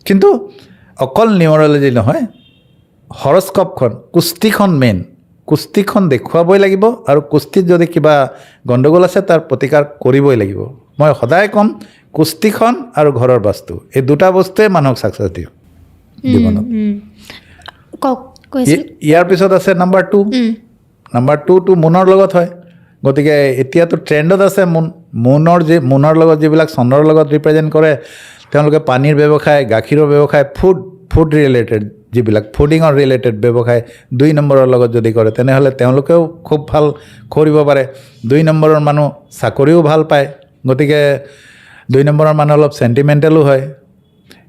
কিন্তু অকল নিউমৰলজি নহয়, হৰস্কপখন, কুষ্ঠিখন মেইন, কুষ্ঠিখন দেখুৱাবই লাগিব আৰু কুষ্ঠিত যদি কিবা গণ্ডগোল আছে তাৰ প্ৰতিকাৰ কৰিবই লাগিব। মই সদায় ক'ম কুষ্ঠিখন আৰু ঘৰৰ বাস্তু, এই দুটা বস্তুৱে মানুহক ছাকচেছ দিয়ে জীৱনত। কওক, কৈছিল। ইয়াৰ পিছত আছে নাম্বাৰ 2। নাম্বাৰ 2টো মুনৰ লগত হয়, গতিকে এতিয়াতো ট্ৰেণ্ডত আছে মুন। মুনৰ লগত যিবিলাক চন্দ্ৰৰ লগত ৰিপ্ৰেজেণ্ট কৰে, তেওঁলোকে পানীৰ ব্যৱসায়, গাখীৰৰ ব্যৱসায়, ফুড ৰিলেটেড যিবিলাক ফুডিঙৰ ৰিলেটেড ব্যৱসায় 2 নম্বৰৰ লগত যদি কৰে তেনেহ'লে তেওঁলোকেও খুব ভাল কৰিব পাৰে। 2 নম্বৰৰ মানুহ চাকৰিও ভাল পায়, গতিকে 2 নম্বৰৰ মানুহ অলপ চেণ্টিমেণ্টেলো হয়।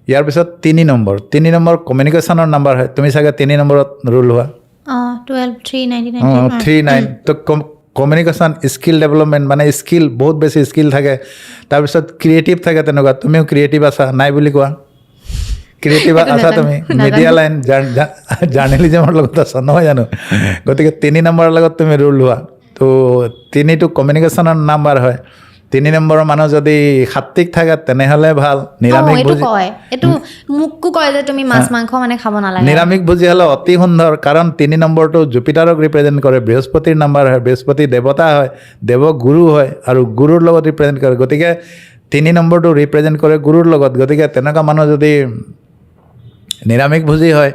ইয়াৰ পিছত 3 নম্বৰ, 3 নম্বৰ কমিউনিকেশ্যনৰ নাম্বাৰ হয়। তুমি চাগে 3 নম্বৰত ৰুল হোৱা। অঁ, 12 3 99। অঁ, 3 9। তো কমিউনিকেশ্যন স্কিল ডেভেলপমেণ্ট মানে স্কিল, বহুত বেছি স্কিল থাকে। তাৰপিছত ক্ৰিয়েটিভ থাকে, তেনেকুৱা তুমিও ক্ৰিয়েটিভ আছা নাই বুলি কোৱা, ক্ৰিয়েটিভ সেইটো আছা নাজানো, তুমি, নাজানো। মিডিয়া লাইন জাৰ্নেলিজমৰ লগত আছা নহয় জানো? গতিকে 3 নম্বৰৰ লগত তুমি ৰুল হোৱা। তো 3টো কমিউনিকেশ্যনৰ নাম্বাৰ হয়। তিনি নম্বৰৰ মানুহ যদি সাত্বিক থাকে তেনেহ'লে ভাল। নিৰামিষ এইটো ভোজী কয়, এইটো মোকো কয় যে তুমি মাছ মাংস মানে খাব নালাগে। নিৰামিষ ভোজী হ'লে অতি সুন্দৰ, কাৰণ তিনি নম্বৰটো জুপিটাৰক ৰিপ্ৰেজেণ্ট কৰে, বৃহস্পতিৰ নাম্বাৰ হয়, বৃহস্পতি দেৱতা হয়, দেৱ গুৰু হয় আৰু গুৰুৰ লগত ৰিপ্ৰেজেণ্ট কৰে। গতিকে তিনি নম্বৰটো ৰিপ্ৰেজেণ্ট কৰে গুৰুৰ লগত। গতিকে তেনেকুৱা মানুহ যদি নিৰামিষ ভোজী হয়,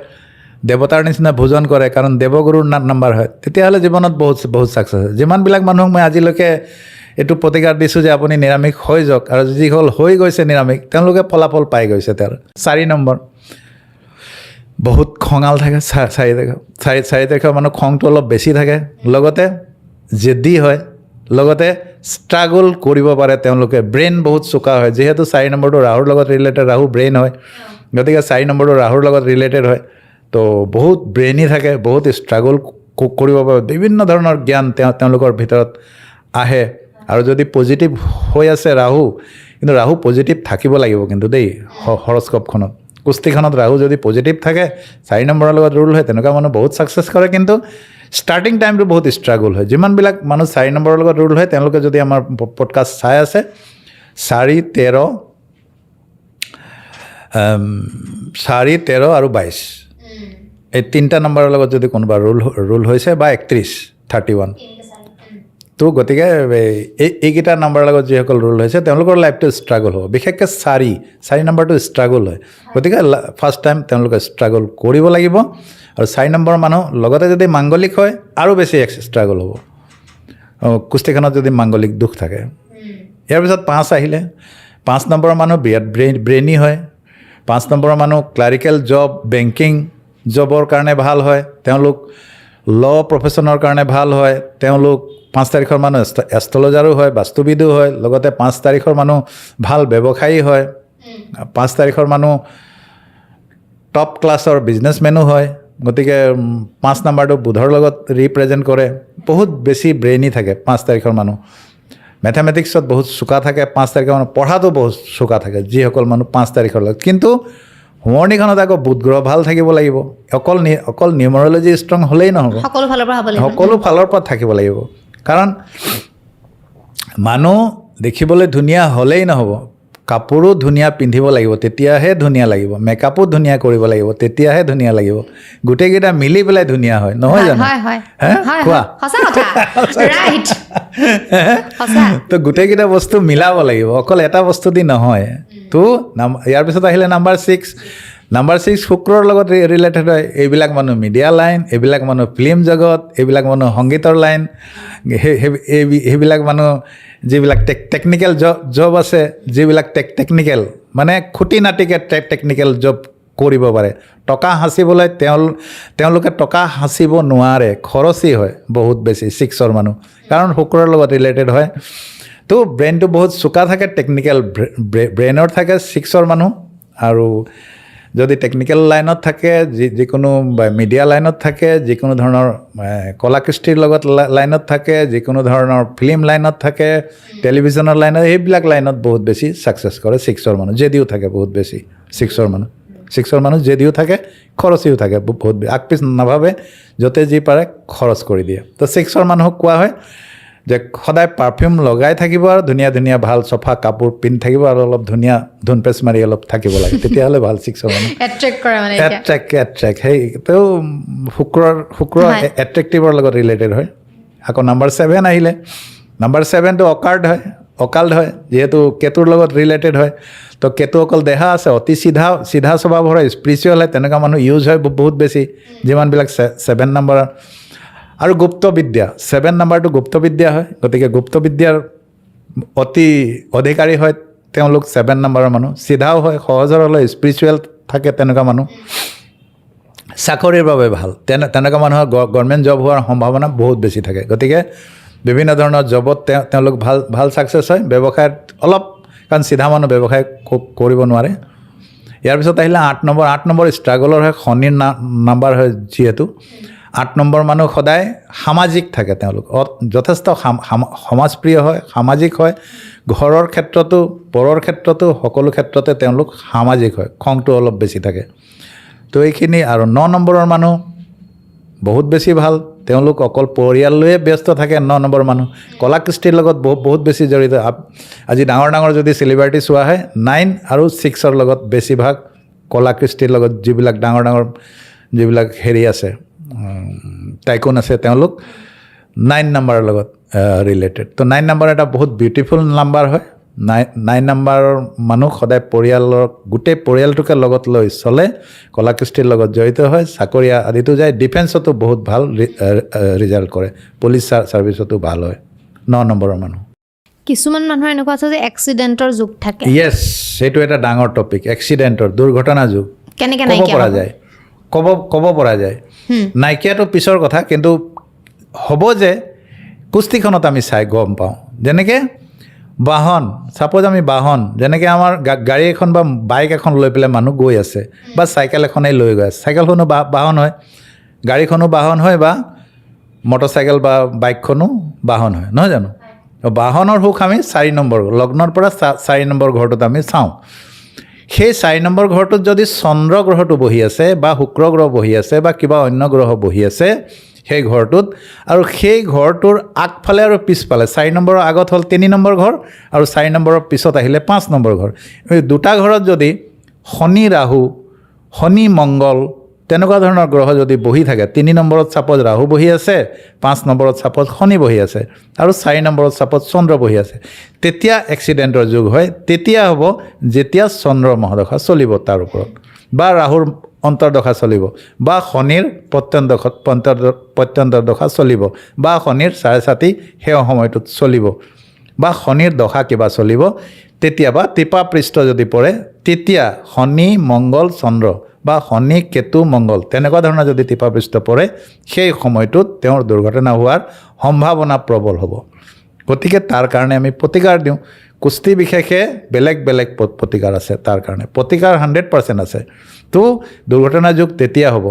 দেৱতাৰ নিচিনা ভোজন কৰে, কাৰণ দেৱগুৰুৰ নাম্বাৰ হয়, তেতিয়াহ'লে জীৱনত বহুত বহুত ছাকচেছ হয়। যিমানবিলাক মানুহক মই আজিলৈকে এইটো প্ৰতিকাৰ দিছোঁ যে আপুনি নিৰামিষ হৈ যাওক, আৰু যিসকল হৈ গৈছে নিৰামিষ তেওঁলোকে ফলাফল পাই গৈছে। তেওঁৰ চাৰি নম্বৰ বহুত খঙাল থাকে। চাৰি তাৰিখ, চাৰি তাৰিখৰ মানুহ খংটো অলপ বেছি থাকে, লগতে জেদি হয়, লগতে ষ্ট্ৰাগল কৰিব পাৰে তেওঁলোকে। ব্ৰেইন বহুত চোকা হয়, যিহেতু চাৰি নম্বৰটো ৰাহুৰ লগত ৰিলেটেড, ৰাহু ব্ৰেইন হয়, গতিকে চাৰি নম্বৰটো ৰাহুৰ লগত ৰিলেটেড হয়। তো বহুত ব্ৰেইনি থাকে, বহুত ষ্ট্ৰাগল কৰিব পাৰে, বিভিন্ন ধৰণৰ জ্ঞান তেওঁলোকৰ ভিতৰত আহে। আৰু যদি পজিটিভ হৈ আছে ৰাহু, কিন্তু ৰাহু পজিটিভ থাকিব লাগিব কিন্তু দেই, হৰস্কোপখনত, কুষ্ঠিখনত ৰাহু যদি পজিটিভ থাকে, চাৰি নম্বৰৰ লগত ৰুল হয়, তেনেকুৱা মানুহ বহুত ছাকচেছ কৰে। কিন্তু ষ্টাৰ্টিং টাইমটো বহুত ষ্ট্ৰাগল হয়। যিমানবিলাক মানুহ চাৰি নম্বৰৰ লগত ৰুল হয়, তেওঁলোকে যদি আমাৰ পডকাষ্ট চাই আছে, 4, 13, 4, 13 আৰু 22, এই তিনিটা নম্বৰৰ লগত যদি কোনোবা ৰুল হৈছে, বা 31, 31, তো গতিকে এইকেইটা নাম্বাৰৰ লগত যিসকল ৰুল হৈছে তেওঁলোকৰ লাইফটো ষ্ট্ৰাগল হ'ব। বিশেষকৈ চাৰি নম্বৰটো ষ্ট্ৰাগল হয়, গতিকে ফাৰ্ষ্ট টাইম তেওঁলোকে ষ্ট্ৰাগল কৰিব লাগিব। আৰু চাৰি নম্বৰ মানুহ লগতে যদি মাংগলিক হয় আৰু বেছি ষ্ট্ৰাগল হ'ব, কুষ্ঠিখনত যদি মাংগলিক দোষ থাকে। ইয়াৰ পিছত 5 আহিলে, 5 নম্বৰৰ মানুহ বিৰাট ব্ৰেইনি হয়। 5 নম্বৰৰ মানুহ ক্লাৰিকেল জব, বেংকিং জবৰ কাৰণে ভাল হয়, তেওঁলোক ল' প্ৰফেশ্যনৰ কাৰণে ভাল হয়, তেওঁলোক 5 তাৰিখৰ মানুহ এষ্ট্ৰলজাৰো হয়, বাস্তুবিদো হয়, লগতে 5 তাৰিখৰ মানুহ ভাল ব্যৱসায়ী হয়, 5 তাৰিখৰ মানুহ টপ ক্লাছৰ বিজনেছমেনো হয়। গতিকে 5 নাম্বাৰটো বুধৰ লগত ৰিপ্ৰেজেণ্ট কৰে। বহুত বেছি ব্ৰেইনি থাকে 5 তাৰিখৰ মানুহ, মেথমেটিক্সত বহুত চোকা থাকে 5 তাৰিখৰ মানুহ, পঢ়াটো বহুত চোকা থাকে যিসকল মানুহ 5 তাৰিখৰ লগত। কিন্তু সোঁৱৰণিখনত আকৌ বুধ গ্ৰহ ভাল থাকিব লাগিব, অকল নিউমাৰলজি ষ্ট্ৰং হ'লেই নহ'ব, সকলো ফালৰ পৰা হ'ব লাগিব, সকলো ফালৰ পৰা থাকিব লাগিব। কাৰণ মানুহ দেখিবলৈ ধুনীয়া হ'লেই নহ'ব, কাপোৰো ধুনীয়া পিন্ধিব লাগিব, তেতিয়াহে ধুনীয়া লাগিব, মেকআপো ধুনীয়া কৰিব লাগিব, তেতিয়াহে ধুনীয়া লাগিব। গোটেইকেইটা মিলি পেলাই ধুনীয়া হয়, নহয় জানো? হয়, হয়। হে? হয়, কোৱা। সঁচা কথা। ৰাইট। সঁচা। তো গোটেইকেইটা বস্তু মিলাব লাগিব, অকল এটা বস্তু দি নহয়। তো ইয়াৰ পিছত আহিলে নাম্বাৰ 6। নাম্বাৰ 6 শুক্ৰৰ লগত ৰিলেটেড হয়। এইবিলাক মানুহ মিডিয়া লাইন, এইবিলাক মানুহ ফিল্ম জগত, এইবিলাক মানুহ সংগীতৰ লাইন, সেইবিলাক মানুহ যিবিলাক টেকনিকেল জব আছে, যিবিলাক টেকনিকেল মানে খুটি নাটিকে টেকনিকেল জব কৰিব পাৰে। টকা সাঁচিবলৈ তেওঁলোকে টকা সাঁচিব নোৱাৰে, খৰচী হয় বহুত বেছি ছিক্সৰ মানুহ, কাৰণ শুক্ৰৰ লগত ৰিলেটেড হয়। তো ব্ৰেইনটো বহুত চোকা থাকে, টেকনিকেল ব্ৰেইনৰ থাকে ছিক্সৰ মানুহ। আৰু যদি টেকনিকেল লাইনত থাকে, যিকোনো মিডিয়া লাইনত থাকে, যিকোনো ধৰণৰ কলা কৃষ্টিৰ লগত লাইনত থাকে, যিকোনো ধৰণৰ ফিল্ম লাইনত থাকে, টেলিভিশ্যনৰ লাইনত, এইবিলাক লাইনত বহুত বেছি ছাকচেছ কৰে ছিক্সৰ মানুহ। যদিও থাকে বহুত বেছি ছিক্সৰ মানুহ, ছিক্সৰ মানুহ যদিও থাকে খৰচীও থাকে বহুত, আগ পিছ নাভাবে, য'তে যি পাৰে খৰচ কৰি দিয়ে। তো ছিক্সৰ মানুহক কোৱা হয় যে সদায় পাৰফিউম লগাই থাকিব আৰু ধুনীয়া ধুনীয়া ভাল চফা কাপোৰ পিন্ধি থাকিব আৰু অলপ ধুনীয়া ধুনপেচ মাৰি অলপ থাকিব লাগে, তেতিয়াহ'লে ভাল ছিক্সৰ মানুহ। এট্ৰেক্ট কৰে মানে এতিয়া। এট্ৰেক্ট সেই তেওঁ শুক্ৰ এট্ৰেক্টিভৰ লগত ৰিলেটেড হয়। আকৌ নাম্বাৰ 7 আহিলে, নাম্বাৰ 7টো অকাল্ট হয়, অকাল্ট হয় যিহেতু কেতুৰ লগত ৰিলেটেড হয়। তো কেতু অকল দেহা আছে, অতি চিধা স্বভাৱৰ হয়, স্পিৰিচুৱেল হয়, তেনেকুৱা মানুহ ইউজ হয় বহুত বেছি যিমানবিলাক 7 নাম্বাৰৰ। আৰু গুপ্তবিদ্যা, 7 নাম্বাৰটো গুপ্তবিদ্যা হয়, গতিকে গুপ্তবিদ্যাৰ অতি অধিকাৰী হয় তেওঁলোক 7 নাম্বাৰৰ মানুহ। চিধাও হয়, সহজ সৰল হয়, স্পিৰিচুৱেল থাকে তেনেকুৱা মানুহ। চাকৰিৰ বাবে ভাল, তেনেকুৱা মানুহৰ গভৰ্ণমেণ্ট জব হোৱাৰ সম্ভাৱনা বহুত বেছি থাকে। গতিকে বিভিন্ন ধৰণৰ জবত তেওঁলোক ভাল ছাকচেছ হয়। ব্যৱসায়ত অলপ, কাৰণ চিধা মানুহ ব্যৱসায় কৰিব নোৱাৰে। ইয়াৰ পিছত আহিলে 8 নম্বৰ। 8 নম্বৰ ষ্ট্ৰাগলৰ হয়, শনিৰ নাম্বাৰ হয় যিহেতু। 8 নম্বৰ মানুহ সদায় সামাজিক থাকে, তেওঁলোক যথেষ্ট সমাজপ্ৰিয় হয়, সামাজিক হয়। ঘৰৰ ক্ষেত্ৰতো, পৰৰ ক্ষেত্ৰতো, সকলো ক্ষেত্ৰতে তেওঁলোক সামাজিক হয়, খংটো অলপ বেছি থাকে। তো এইখিনি। আৰু 9 নম্বৰৰ মানুহ বহুত বেছি ভাল, তেওঁলোক অকল পৰিয়াল লৈয়ে ব্যস্ত থাকে। ন নম্বৰ মানুহ কলা কৃষ্টিৰ লগত বহুত বহুত বেছি জড়িত। আজি ডাঙৰ ডাঙৰ যদি চেলিব্ৰিটি চোৱা হয়, 9 আৰু 6ৰ লগত বেছিভাগ কলা কৃষ্টিৰ লগত যিবিলাক ডাঙৰ ডাঙৰ যিবিলাক হেৰি আছে, টাইকুন আছে, তেওঁলোক 9 নাম্বাৰৰ লগত ৰিলেটেড। তো 9 নাম্বাৰ এটা বহুত বিউটিফুল নাম্বাৰ হয়। 9 নাম্বাৰৰ মানুহ সদায় পৰিয়ালৰ, গোটেই পৰিয়ালটোকে লগত লৈ চলে, কলা কৃষ্টিৰ লগত জড়িত হয়, চাকৰি আদিতো যায়, ডিফেন্সতো বহুত ভাল ৰিজাল্ট কৰে, পুলিচ ছাৰ্ভিচতো ভাল হয় ন নম্বৰৰ মানুহ। কিছুমান মানুহৰ এনেকুৱা আছে যে এক্সিডেণ্টৰ যোগ থাকে। য়েছ, সেইটো এটা ডাঙৰ টপিক, এক্সিডেণ্টৰ দুৰ্ঘটনা যোগ। কেনেকৈ ক'ব নাইকিয়া পৰা হ'ব? যায়, ক'ব পৰা যায়। নাইকিয়াটো পিছৰ কথা, কিন্তু হ'ব যে কুস্তিখনত আমি চাই গম পাওঁ। যেনেকৈ বাহন, ছাপ'জ আমি বাহন, যেনেকৈ আমাৰ গাড়ী এখন বা বাইক এখন লৈ পেলাই মানুহ গৈ আছে বা চাইকেল এখনেই লৈ গৈ আছে, চাইকেলখনো বাহন হয়, গাড়ীখনো বাহন হয় বা মটৰচাইকেল বা বাইকখনো বাহন হয়, নহয় জানো? বাহনৰ সুখ আমি 4 নম্বৰ লগ্নৰ পৰা 4 নম্বৰ ঘৰটোত আমি চাওঁ। সেই 4 নম্বৰ ঘৰটোত যদি চন্দ্ৰ গ্ৰহটো বহি আছে বা শুক্ৰ গ্ৰহ বহি আছে বা কিবা অন্য গ্ৰহ বহি আছে সেই ঘৰটোত, আৰু সেই ঘৰটোৰ আগফালে আৰু পিছফালে, 4 নম্বৰৰ আগত হ'ল 3 নম্বৰ ঘৰ আৰু 4 নম্বৰৰ পিছত আহিলে 5 নম্বৰ ঘৰ, এই দুটা ঘৰত যদি শনি ৰাহু, শনি মংগল তেনেকুৱা ধৰণৰ গ্ৰহ যদি বহি থাকে, 3 নম্বৰত ছাপ'জ ৰাহু বহি আছে, 5 নম্বৰত ছাপ'জ শনি বহি আছে আৰু 4 নম্বৰত ছাপ'জ চন্দ্ৰ বহি আছে, তেতিয়া এক্সিডেণ্টৰ যোগ হয়। তেতিয়া হ'ব যেতিয়া চন্দ্ৰ মহাদশা চলিব তাৰ ওপৰত, বা ৰাহুৰ অন্তৰ্দশা চলিব, বা শনিৰ প্ৰত্যন্তৰ দশা চলিব, বা শনিৰ চাৰে চাতি সেই সময়টোত চলিব, বা শনিৰ দশা কিবা চলিব, তেতিয়া বা টিপা পৃষ্ঠ যদি পৰে, তেতিয়া শনি মংগল চন্দ্ৰ বা শনি কেতু মংগল তেনেকুৱা ধৰণৰ যদি টিপা পৃষ্ঠ পৰে, সেই সময়টোত তেওঁৰ দুৰ্ঘটনা হোৱাৰ সম্ভাৱনা প্ৰবল হ'ব। গতিকে তাৰ কাৰণে আমি প্ৰতিকাৰ দিওঁ। কুস্তি বিশেষে বেলেগ বেলেগ প্ৰতিকাৰ আছে, তাৰ কাৰণে প্ৰতিকাৰ 100% আছে। তো দুৰ্ঘটনা যোগ তেতিয়া হ'ব।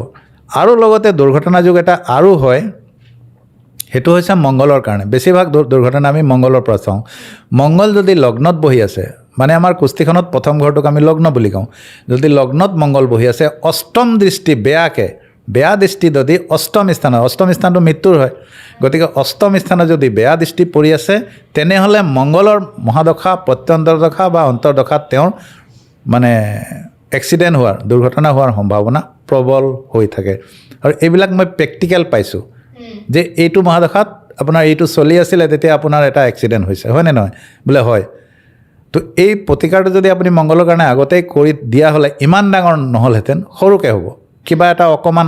আৰু লগতে দুৰ্ঘটনা যোগ এটা আৰু হয়, সেইটো হৈছে মংগলৰ কাৰণে। বেছিভাগ দুৰ্ঘটনা আমি মংগলৰ পৰা চাওঁ। মংগল যদি লগ্নত বহি আছে, মানে আমাৰ কুস্তিখনত প্ৰথম ঘৰটোক আমি লগ্ন বুলি কওঁ, যদি লগ্নত মংগল বহি আছে, অষ্টম দৃষ্টি বেয়াকে, বেয়া দৃষ্টি যদি অষ্টম স্থানত, অষ্টম স্থানটো মৃত্যুৰ হয়, গতিকে অষ্টম স্থানত যদি বেয়া দৃষ্টি পৰি আছে, তেনেহ'লে মংগলৰ মহাদশা, প্ৰত্যন্তৰ দশা বা অন্তৰ্দশাত তেওঁৰ মানে এক্সিডেণ্ট হোৱাৰ, দুৰ্ঘটনা হোৱাৰ সম্ভাৱনা প্ৰবল হৈ থাকে। আৰু এইবিলাক মই প্ৰেক্টিকেল পাইছোঁ যে এইটো মহাদশাত আপোনাৰ এইটো চলি আছিলে, তেতিয়া আপোনাৰ এটা এক্সিডেণ্ট হৈছে, হয়নে নহয়? বোলে হয়। তো এই প্ৰতিকাৰটো যদি আপুনি মংগলৰ কাৰণে আগতেই কৰি দিয়া হ'লে ইমান ডাঙৰ নহ'লহেঁতেন, সৰুকৈ হ'ব, কিবা এটা অকণমান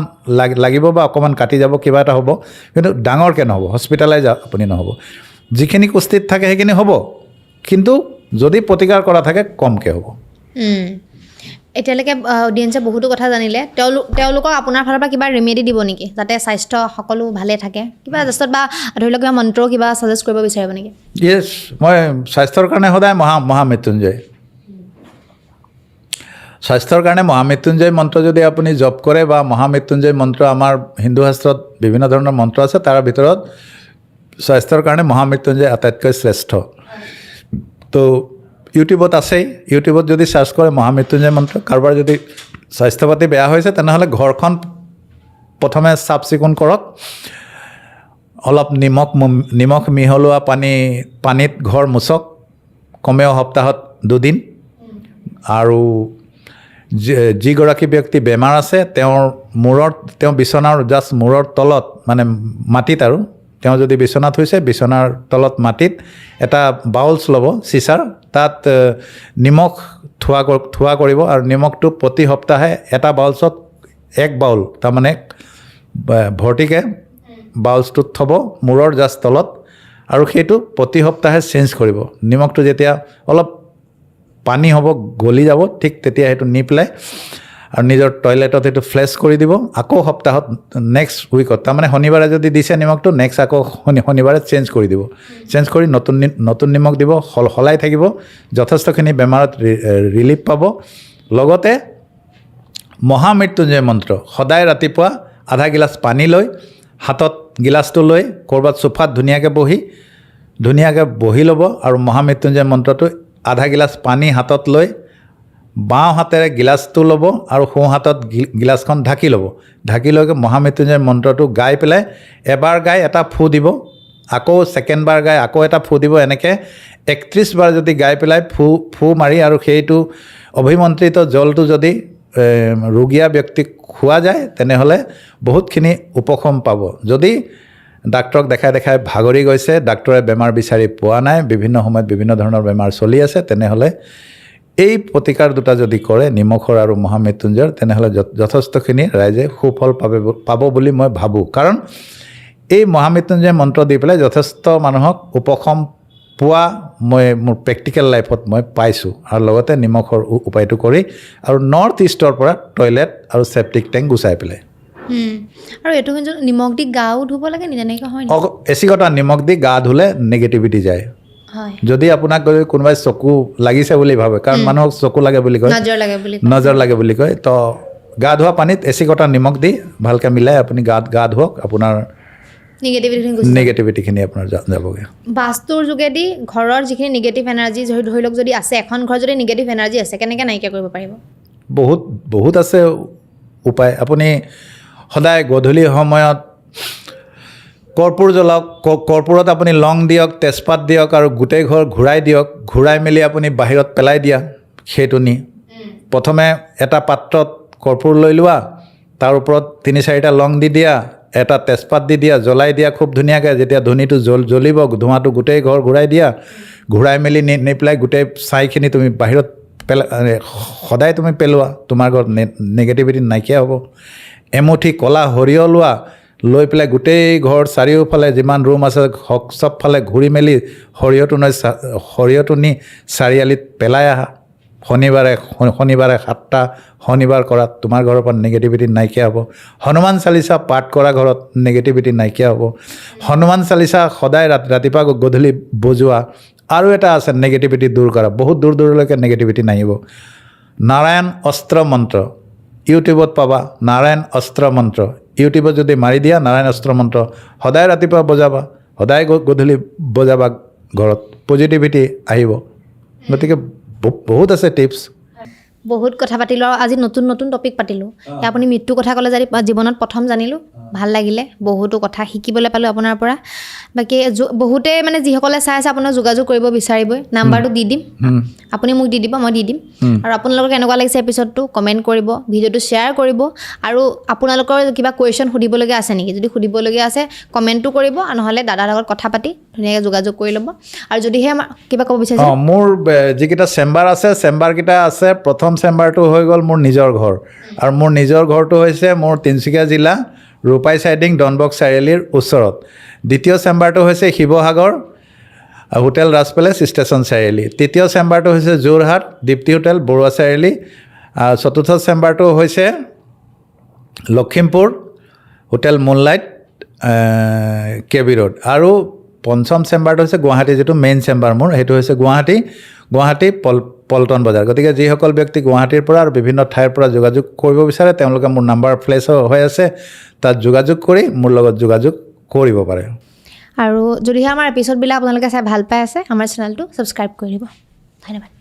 লাগিব বা অকণমান কাটি যাব, কিবা এটা হ'ব, কিন্তু ডাঙৰকৈ নহ'ব, হস্পিটেলাইজ আপুনি নহ'ব। যিখিনি কুস্তিত থাকে সেইখিনি হ'ব, কিন্তু যদি প্ৰতিকাৰ কৰা থাকে কমকৈ হ'ব। এতিয়ালৈকে অডিয়েঞ্চে বহুতো কথা জানিলে। তেওঁলোকক আপোনাৰ ফালৰ পৰা কিবা ৰেমেডি দিব নেকি, যাতে স্বাস্থ্য সকলো ভালে থাকে? কিবা জাষ্ট বা ধৰি লওক কিবা মন্ত্ৰ কিবা ছাজেষ্ট কৰিব বিচাৰিব নেকি? য়েছ, মই স্বাস্থ্যৰ কাৰণে সদায় মহামৃত্যুঞ্জয়, স্বাস্থ্যৰ কাৰণে মহামৃত্যুঞ্জয় মন্ত্ৰ যদি আপুনি জপ কৰে, বা মহামৃত্যুঞ্জয় মন্ত্ৰ আমাৰ হিন্দু শাস্ত্ৰত বিভিন্ন ধৰণৰ মন্ত্ৰ আছে, তাৰ ভিতৰত স্বাস্থ্যৰ কাৰণে মহামৃত্যুঞ্জয় আটাইতকৈ শ্ৰেষ্ঠ। তো ইউটিউবত আছেই, ইউটিউবত যদি চাৰ্চ কৰে মহামৃত্যুঞ্জয় মন্ত্ৰ, কাৰোবাৰ যদি স্বাস্থ্য পাতি বেয়া হৈছে তেনেহ'লে ঘৰখন প্ৰথমে চাফ চিকুণ কৰক, অলপ নিমখ মিহলোৱা পানীত ঘৰ মোচক কমেও সপ্তাহত দুদিন। আৰু যিগৰাকী ব্যক্তি বেমাৰ আছে তেওঁৰ মূৰত, তেওঁ বিচনাৰ জাষ্ট মূৰৰ তলত, মানে মাটিত, আৰু তেওঁ যদি বিচনাত হৈছে, বিচনাৰ তলত মাটিত এটা বাউলছ ল'ব চিচাৰ, তাত নিমখ থোৱা কৰিব, আৰু নিমখটো প্ৰতি সপ্তাহে এটা বাউলছত এক বাউল, তাৰমানে ভৰ্তিকৈ বাউলছটোত থ'ব মূৰৰ জাষ্ট তলত, আৰু সেইটো প্ৰতি সপ্তাহে চেঞ্জ কৰিব। নিমখটো যেতিয়া অলপ পানী হ'ব, গলি যাব, ঠিক তেতিয়া সেইটো নি পেলাই আৰু নিজৰ টয়লেটত সেইটো ফ্লেছ কৰি দিব। আকৌ সপ্তাহত নেক্সট উইকত, তাৰমানে শনিবাৰে যদি দিছে নিমখটো, নেক্সট আকৌ শনিবাৰে চেঞ্জ কৰি দিব, চেঞ্জ কৰি নতুন নিমখ দিব, সলাই থাকিব, যথেষ্টখিনি বেমাৰত ৰিলিফ পাব। লগতে মহামৃত্যুঞ্জয় মন্ত্ৰ সদায় ৰাতিপুৱা আধা গিলাচ পানী লৈ, হাতত গিলাচটো লৈ ক'ৰবাত চোফাত ধুনীয়াকৈ বহি ল'ব, আৰু মহামৃত্যুঞ্জয় মন্ত্ৰটো আধা গিলাচ পানী হাতত লৈ বাওঁ হাতেৰে গিলাচটো ল'ব আৰু সোঁ হাতত গিলাচখন ঢাকি ল'ব। ঢাকি লৈ মহামৃত্যুঞ্জয় মন্ত্ৰটো গাই পেলাই এবাৰ গাই এটা ফু দিব, আকৌ ছেকেণ্ডবাৰ গাই আকৌ এটা ফু দিব। এনেকৈ 31 বাৰ যদি গাই পেলাই ফু ফু মাৰি আৰু সেইটো অভিমন্ত্ৰিত জলটো যদি ৰুগীয়া ব্যক্তিক খোৱা যায়, তেনেহ'লে বহুতখিনি উপশম পাব। যদি ডাক্তৰক দেখাই দেখাই ভাগৰি গৈছে, ডাক্তৰে বেমাৰ বিচাৰি পোৱা নাই, বিভিন্ন সময়ত বিভিন্ন ধৰণৰ বেমাৰ চলি আছে, তেনেহ'লে এই প্ৰতিকাৰ দুটা যদি কৰে, নিমখৰ আৰু মহামৃত্যুঞ্জয়ৰ, তেনেহ'লে যথেষ্টখিনি ৰাইজে সুফল পাব বুলি মই ভাবোঁ। কাৰণ এই মহামৃত্যুঞ্জয় মন্ত্ৰ দি পেলাই যথেষ্ট মানুহক উপশম পোৱা মই মোৰ প্ৰেক্টিকেল লাইফত মই পাইছোঁ। আৰু লগতে নিমখৰ উপায়টো কৰি আৰু নৰ্থ ইষ্টৰ পৰা টয়লেট আৰু চেপ্টিক টেংক গুচাই পেলাই। আৰু এইটো কিন্তু নিমখ দি গাও ধুব লাগে নি, তেনেকৈ হয় নেকি? এচিকটা নিমখ দি গা ধুলে নেগেটিভিটি যায়। যদি আপোনাক যদি কোনোবাই চকু লাগিছে বুলি ভাবে, কাৰণ মানুহক চকু লাগে বুলি কয়, নজৰ লাগে বুলি কয়। নজৰ লাগে বুলি কয়, তো গা ধোৱা পানীত এচিকটা নিমখ দি ভালকৈ মিলাই আপুনি গা গা ধুৱক, আপোনাৰ নিগেটিভিটিখিনি গুচি যাব। নেগেটিভিটিখিনি আপোনাৰ যাবগৈ। বাস্তুৰ যোগেদি ঘৰৰ যিখিনি নিগেটিভ এনাৰ্জি ধৰি লওক যদি আছে, এখন ঘৰ যদি নিগেটিভ এনাৰ্জি আছে, কেনেকৈ নাইকিয়া কৰিব পাৰিব? বহুত বহুত আছে উপায়। আপুনি সদায় গধূলি সময়ত কৰ্পূৰ জ্বলাওক। কৰ্পূৰত আপুনি লং দিয়ক, তেজপাত দিয়ক আৰু গোটেই ঘৰ ঘূৰাই দিয়ক। ঘূৰাই মেলি আপুনি বাহিৰত পেলাই দিয়া সেইটো নি। প্ৰথমে এটা পাত্ৰত কৰ্পূৰ লৈ লোৱা, তাৰ ওপৰত 3-4টা লং দি দিয়া, এটা তেজপাত দি দিয়া, জ্বলাই দিয়া খুব ধুনীয়াকৈ। যেতিয়া ধূনিটো জ্বলিব, ধোঁৱাটো গোটেই ঘৰ ঘূৰাই দিয়া। ঘূৰাই মেলি নি পেলাই গোটেই ছাইখিনি তুমি বাহিৰত পেলাই, সদায় তুমি পেলোৱা, তোমাৰ ঘৰত নেগেটিভিটি নাইকিয়া হ'ব। এমুঠি ক'লা সৰিয়হ লোৱা, লৈ পেলাই গোটেই ঘৰ চাৰিওফালে যিমান ৰুম আছে চবফালে ঘূৰি মেলি সৰিয়হটো নি চাৰিআলিত পেলাই আহা। শনিবাৰে শনিবাৰে 7টা শনিবাৰ কৰা, তোমাৰ ঘৰৰ পৰা নেগেটিভিটি নাইকিয়া হ'ব। হনুমান চালিচা পাঠ কৰা ঘৰত নেগেটিভিটি নাইকিয়া হ'ব। হনুমান চালিচা সদায় ৰাতিপুৱা গধূলি বজোৱা। আৰু এটা আছে নেগেটিভিটি দূৰ কৰা, বহুত দূৰ দূৰলৈকে নেগেটিভিটি নাহিব। নাৰায়ণ অস্ত্ৰ মন্ত্ৰ ইউটিউবত পাবা। নাৰায়ণ অস্ত্ৰ মন্ত্ৰ ইউটিউবত যদি মাৰি দিয়া, নাৰায়ণ অস্ত্ৰ মন্ত্ৰ সদায় ৰাতিপুৱা বজাবা, সদায় গধূলি বজাবা, ঘৰত পজিটিভিটি আহিব। গতিকে বহুত আছে টিপছ। বহুত কথা পাতিলোঁ আৰু আজি নতুন নতুন টপিক পাতিলোঁ। এতিয়া আপুনি মৃত্যুৰ কথা ক'লে, যদি জীৱনত প্ৰথম জানিলোঁ, ভাল লাগিলে, বহুতো কথা শিকিবলৈ পালোঁ আপোনাৰ পৰা। বাকী বহুতে মানে যিসকলে চাই আছে আপোনাক যোগাযোগ কৰিব বিচাৰিবই, নাম্বাৰটো দি দিম, আপুনি মোক দি দিব, মই দি দিম। আৰু আপোনালোকৰ কেনেকুৱা লাগিছে এপিছডটো কমেণ্ট কৰিব, ভিডিঅ'টো শ্বেয়াৰ কৰিব। আৰু আপোনালোকৰ কিবা কুৱেশ্যন সুধিবলগীয়া আছে নেকি, যদি সুধিবলগীয়া আছে কমেণ্টটো কৰিব, আৰু নহ'লে দাদাৰ লগত কথা পাতি ধুনীয়াকৈ যোগাযোগ কৰি ল'ব। আৰু যদিহে আমাৰ কিবা ক'ব বিচাৰিছে? মোৰ যিকেইটা চেম্বাৰ আছে, চেম্বাৰকেইটা আছে। প্ৰথম চেম্বাৰটো হৈ গ'ল মোৰ নিজৰ ঘৰ, আৰু মোৰ নিজৰ ঘৰটো হৈছে মোৰ তিনিচুকীয়া জিলা ৰূপাই চাইডিং ডনবক্স চাৰিআলিৰ ওচৰত। দ্বিতীয় চেম্বাৰটো হৈছে শিৱসাগৰ হোটেল ৰাজ পেলেচ ষ্টেচন চাৰিআলি। তৃতীয় চেম্বাৰটো হৈছে যোৰহাট দীপ্তি হোটেল বৰুৱা চাৰিআলি। আৰু চতুৰ্থ চেম্বাৰটো হৈছে Lakhimpur hotel moonlight K B road. আৰু পঞ্চম চেম্বাৰটো হৈছে গুৱাহাটী, যিটো মেইন চেম্বাৰ মোৰ, সেইটো হৈছে গুৱাহাটী পল্টন বজাৰ। গতিকে যিসকল ব্যক্তি গুৱাহাটীৰ পৰা আৰু বিভিন্ন ঠাইৰ পৰা যোগাযোগ কৰিব বিচাৰে, তেওঁলোকে মোৰ নাম্বাৰ ফ্লেছ হৈ আছে, তাত যোগাযোগ কৰি মোৰ লগত যোগাযোগ কৰিব পাৰে। আৰু যদিহে আমাৰ এপিছডবিলাক আপোনালোকে চাই ভাল পাই আছে, আমাৰ চেনেলটো ছাবস্ক্ৰাইব কৰি দিব। ধন্যবাদ।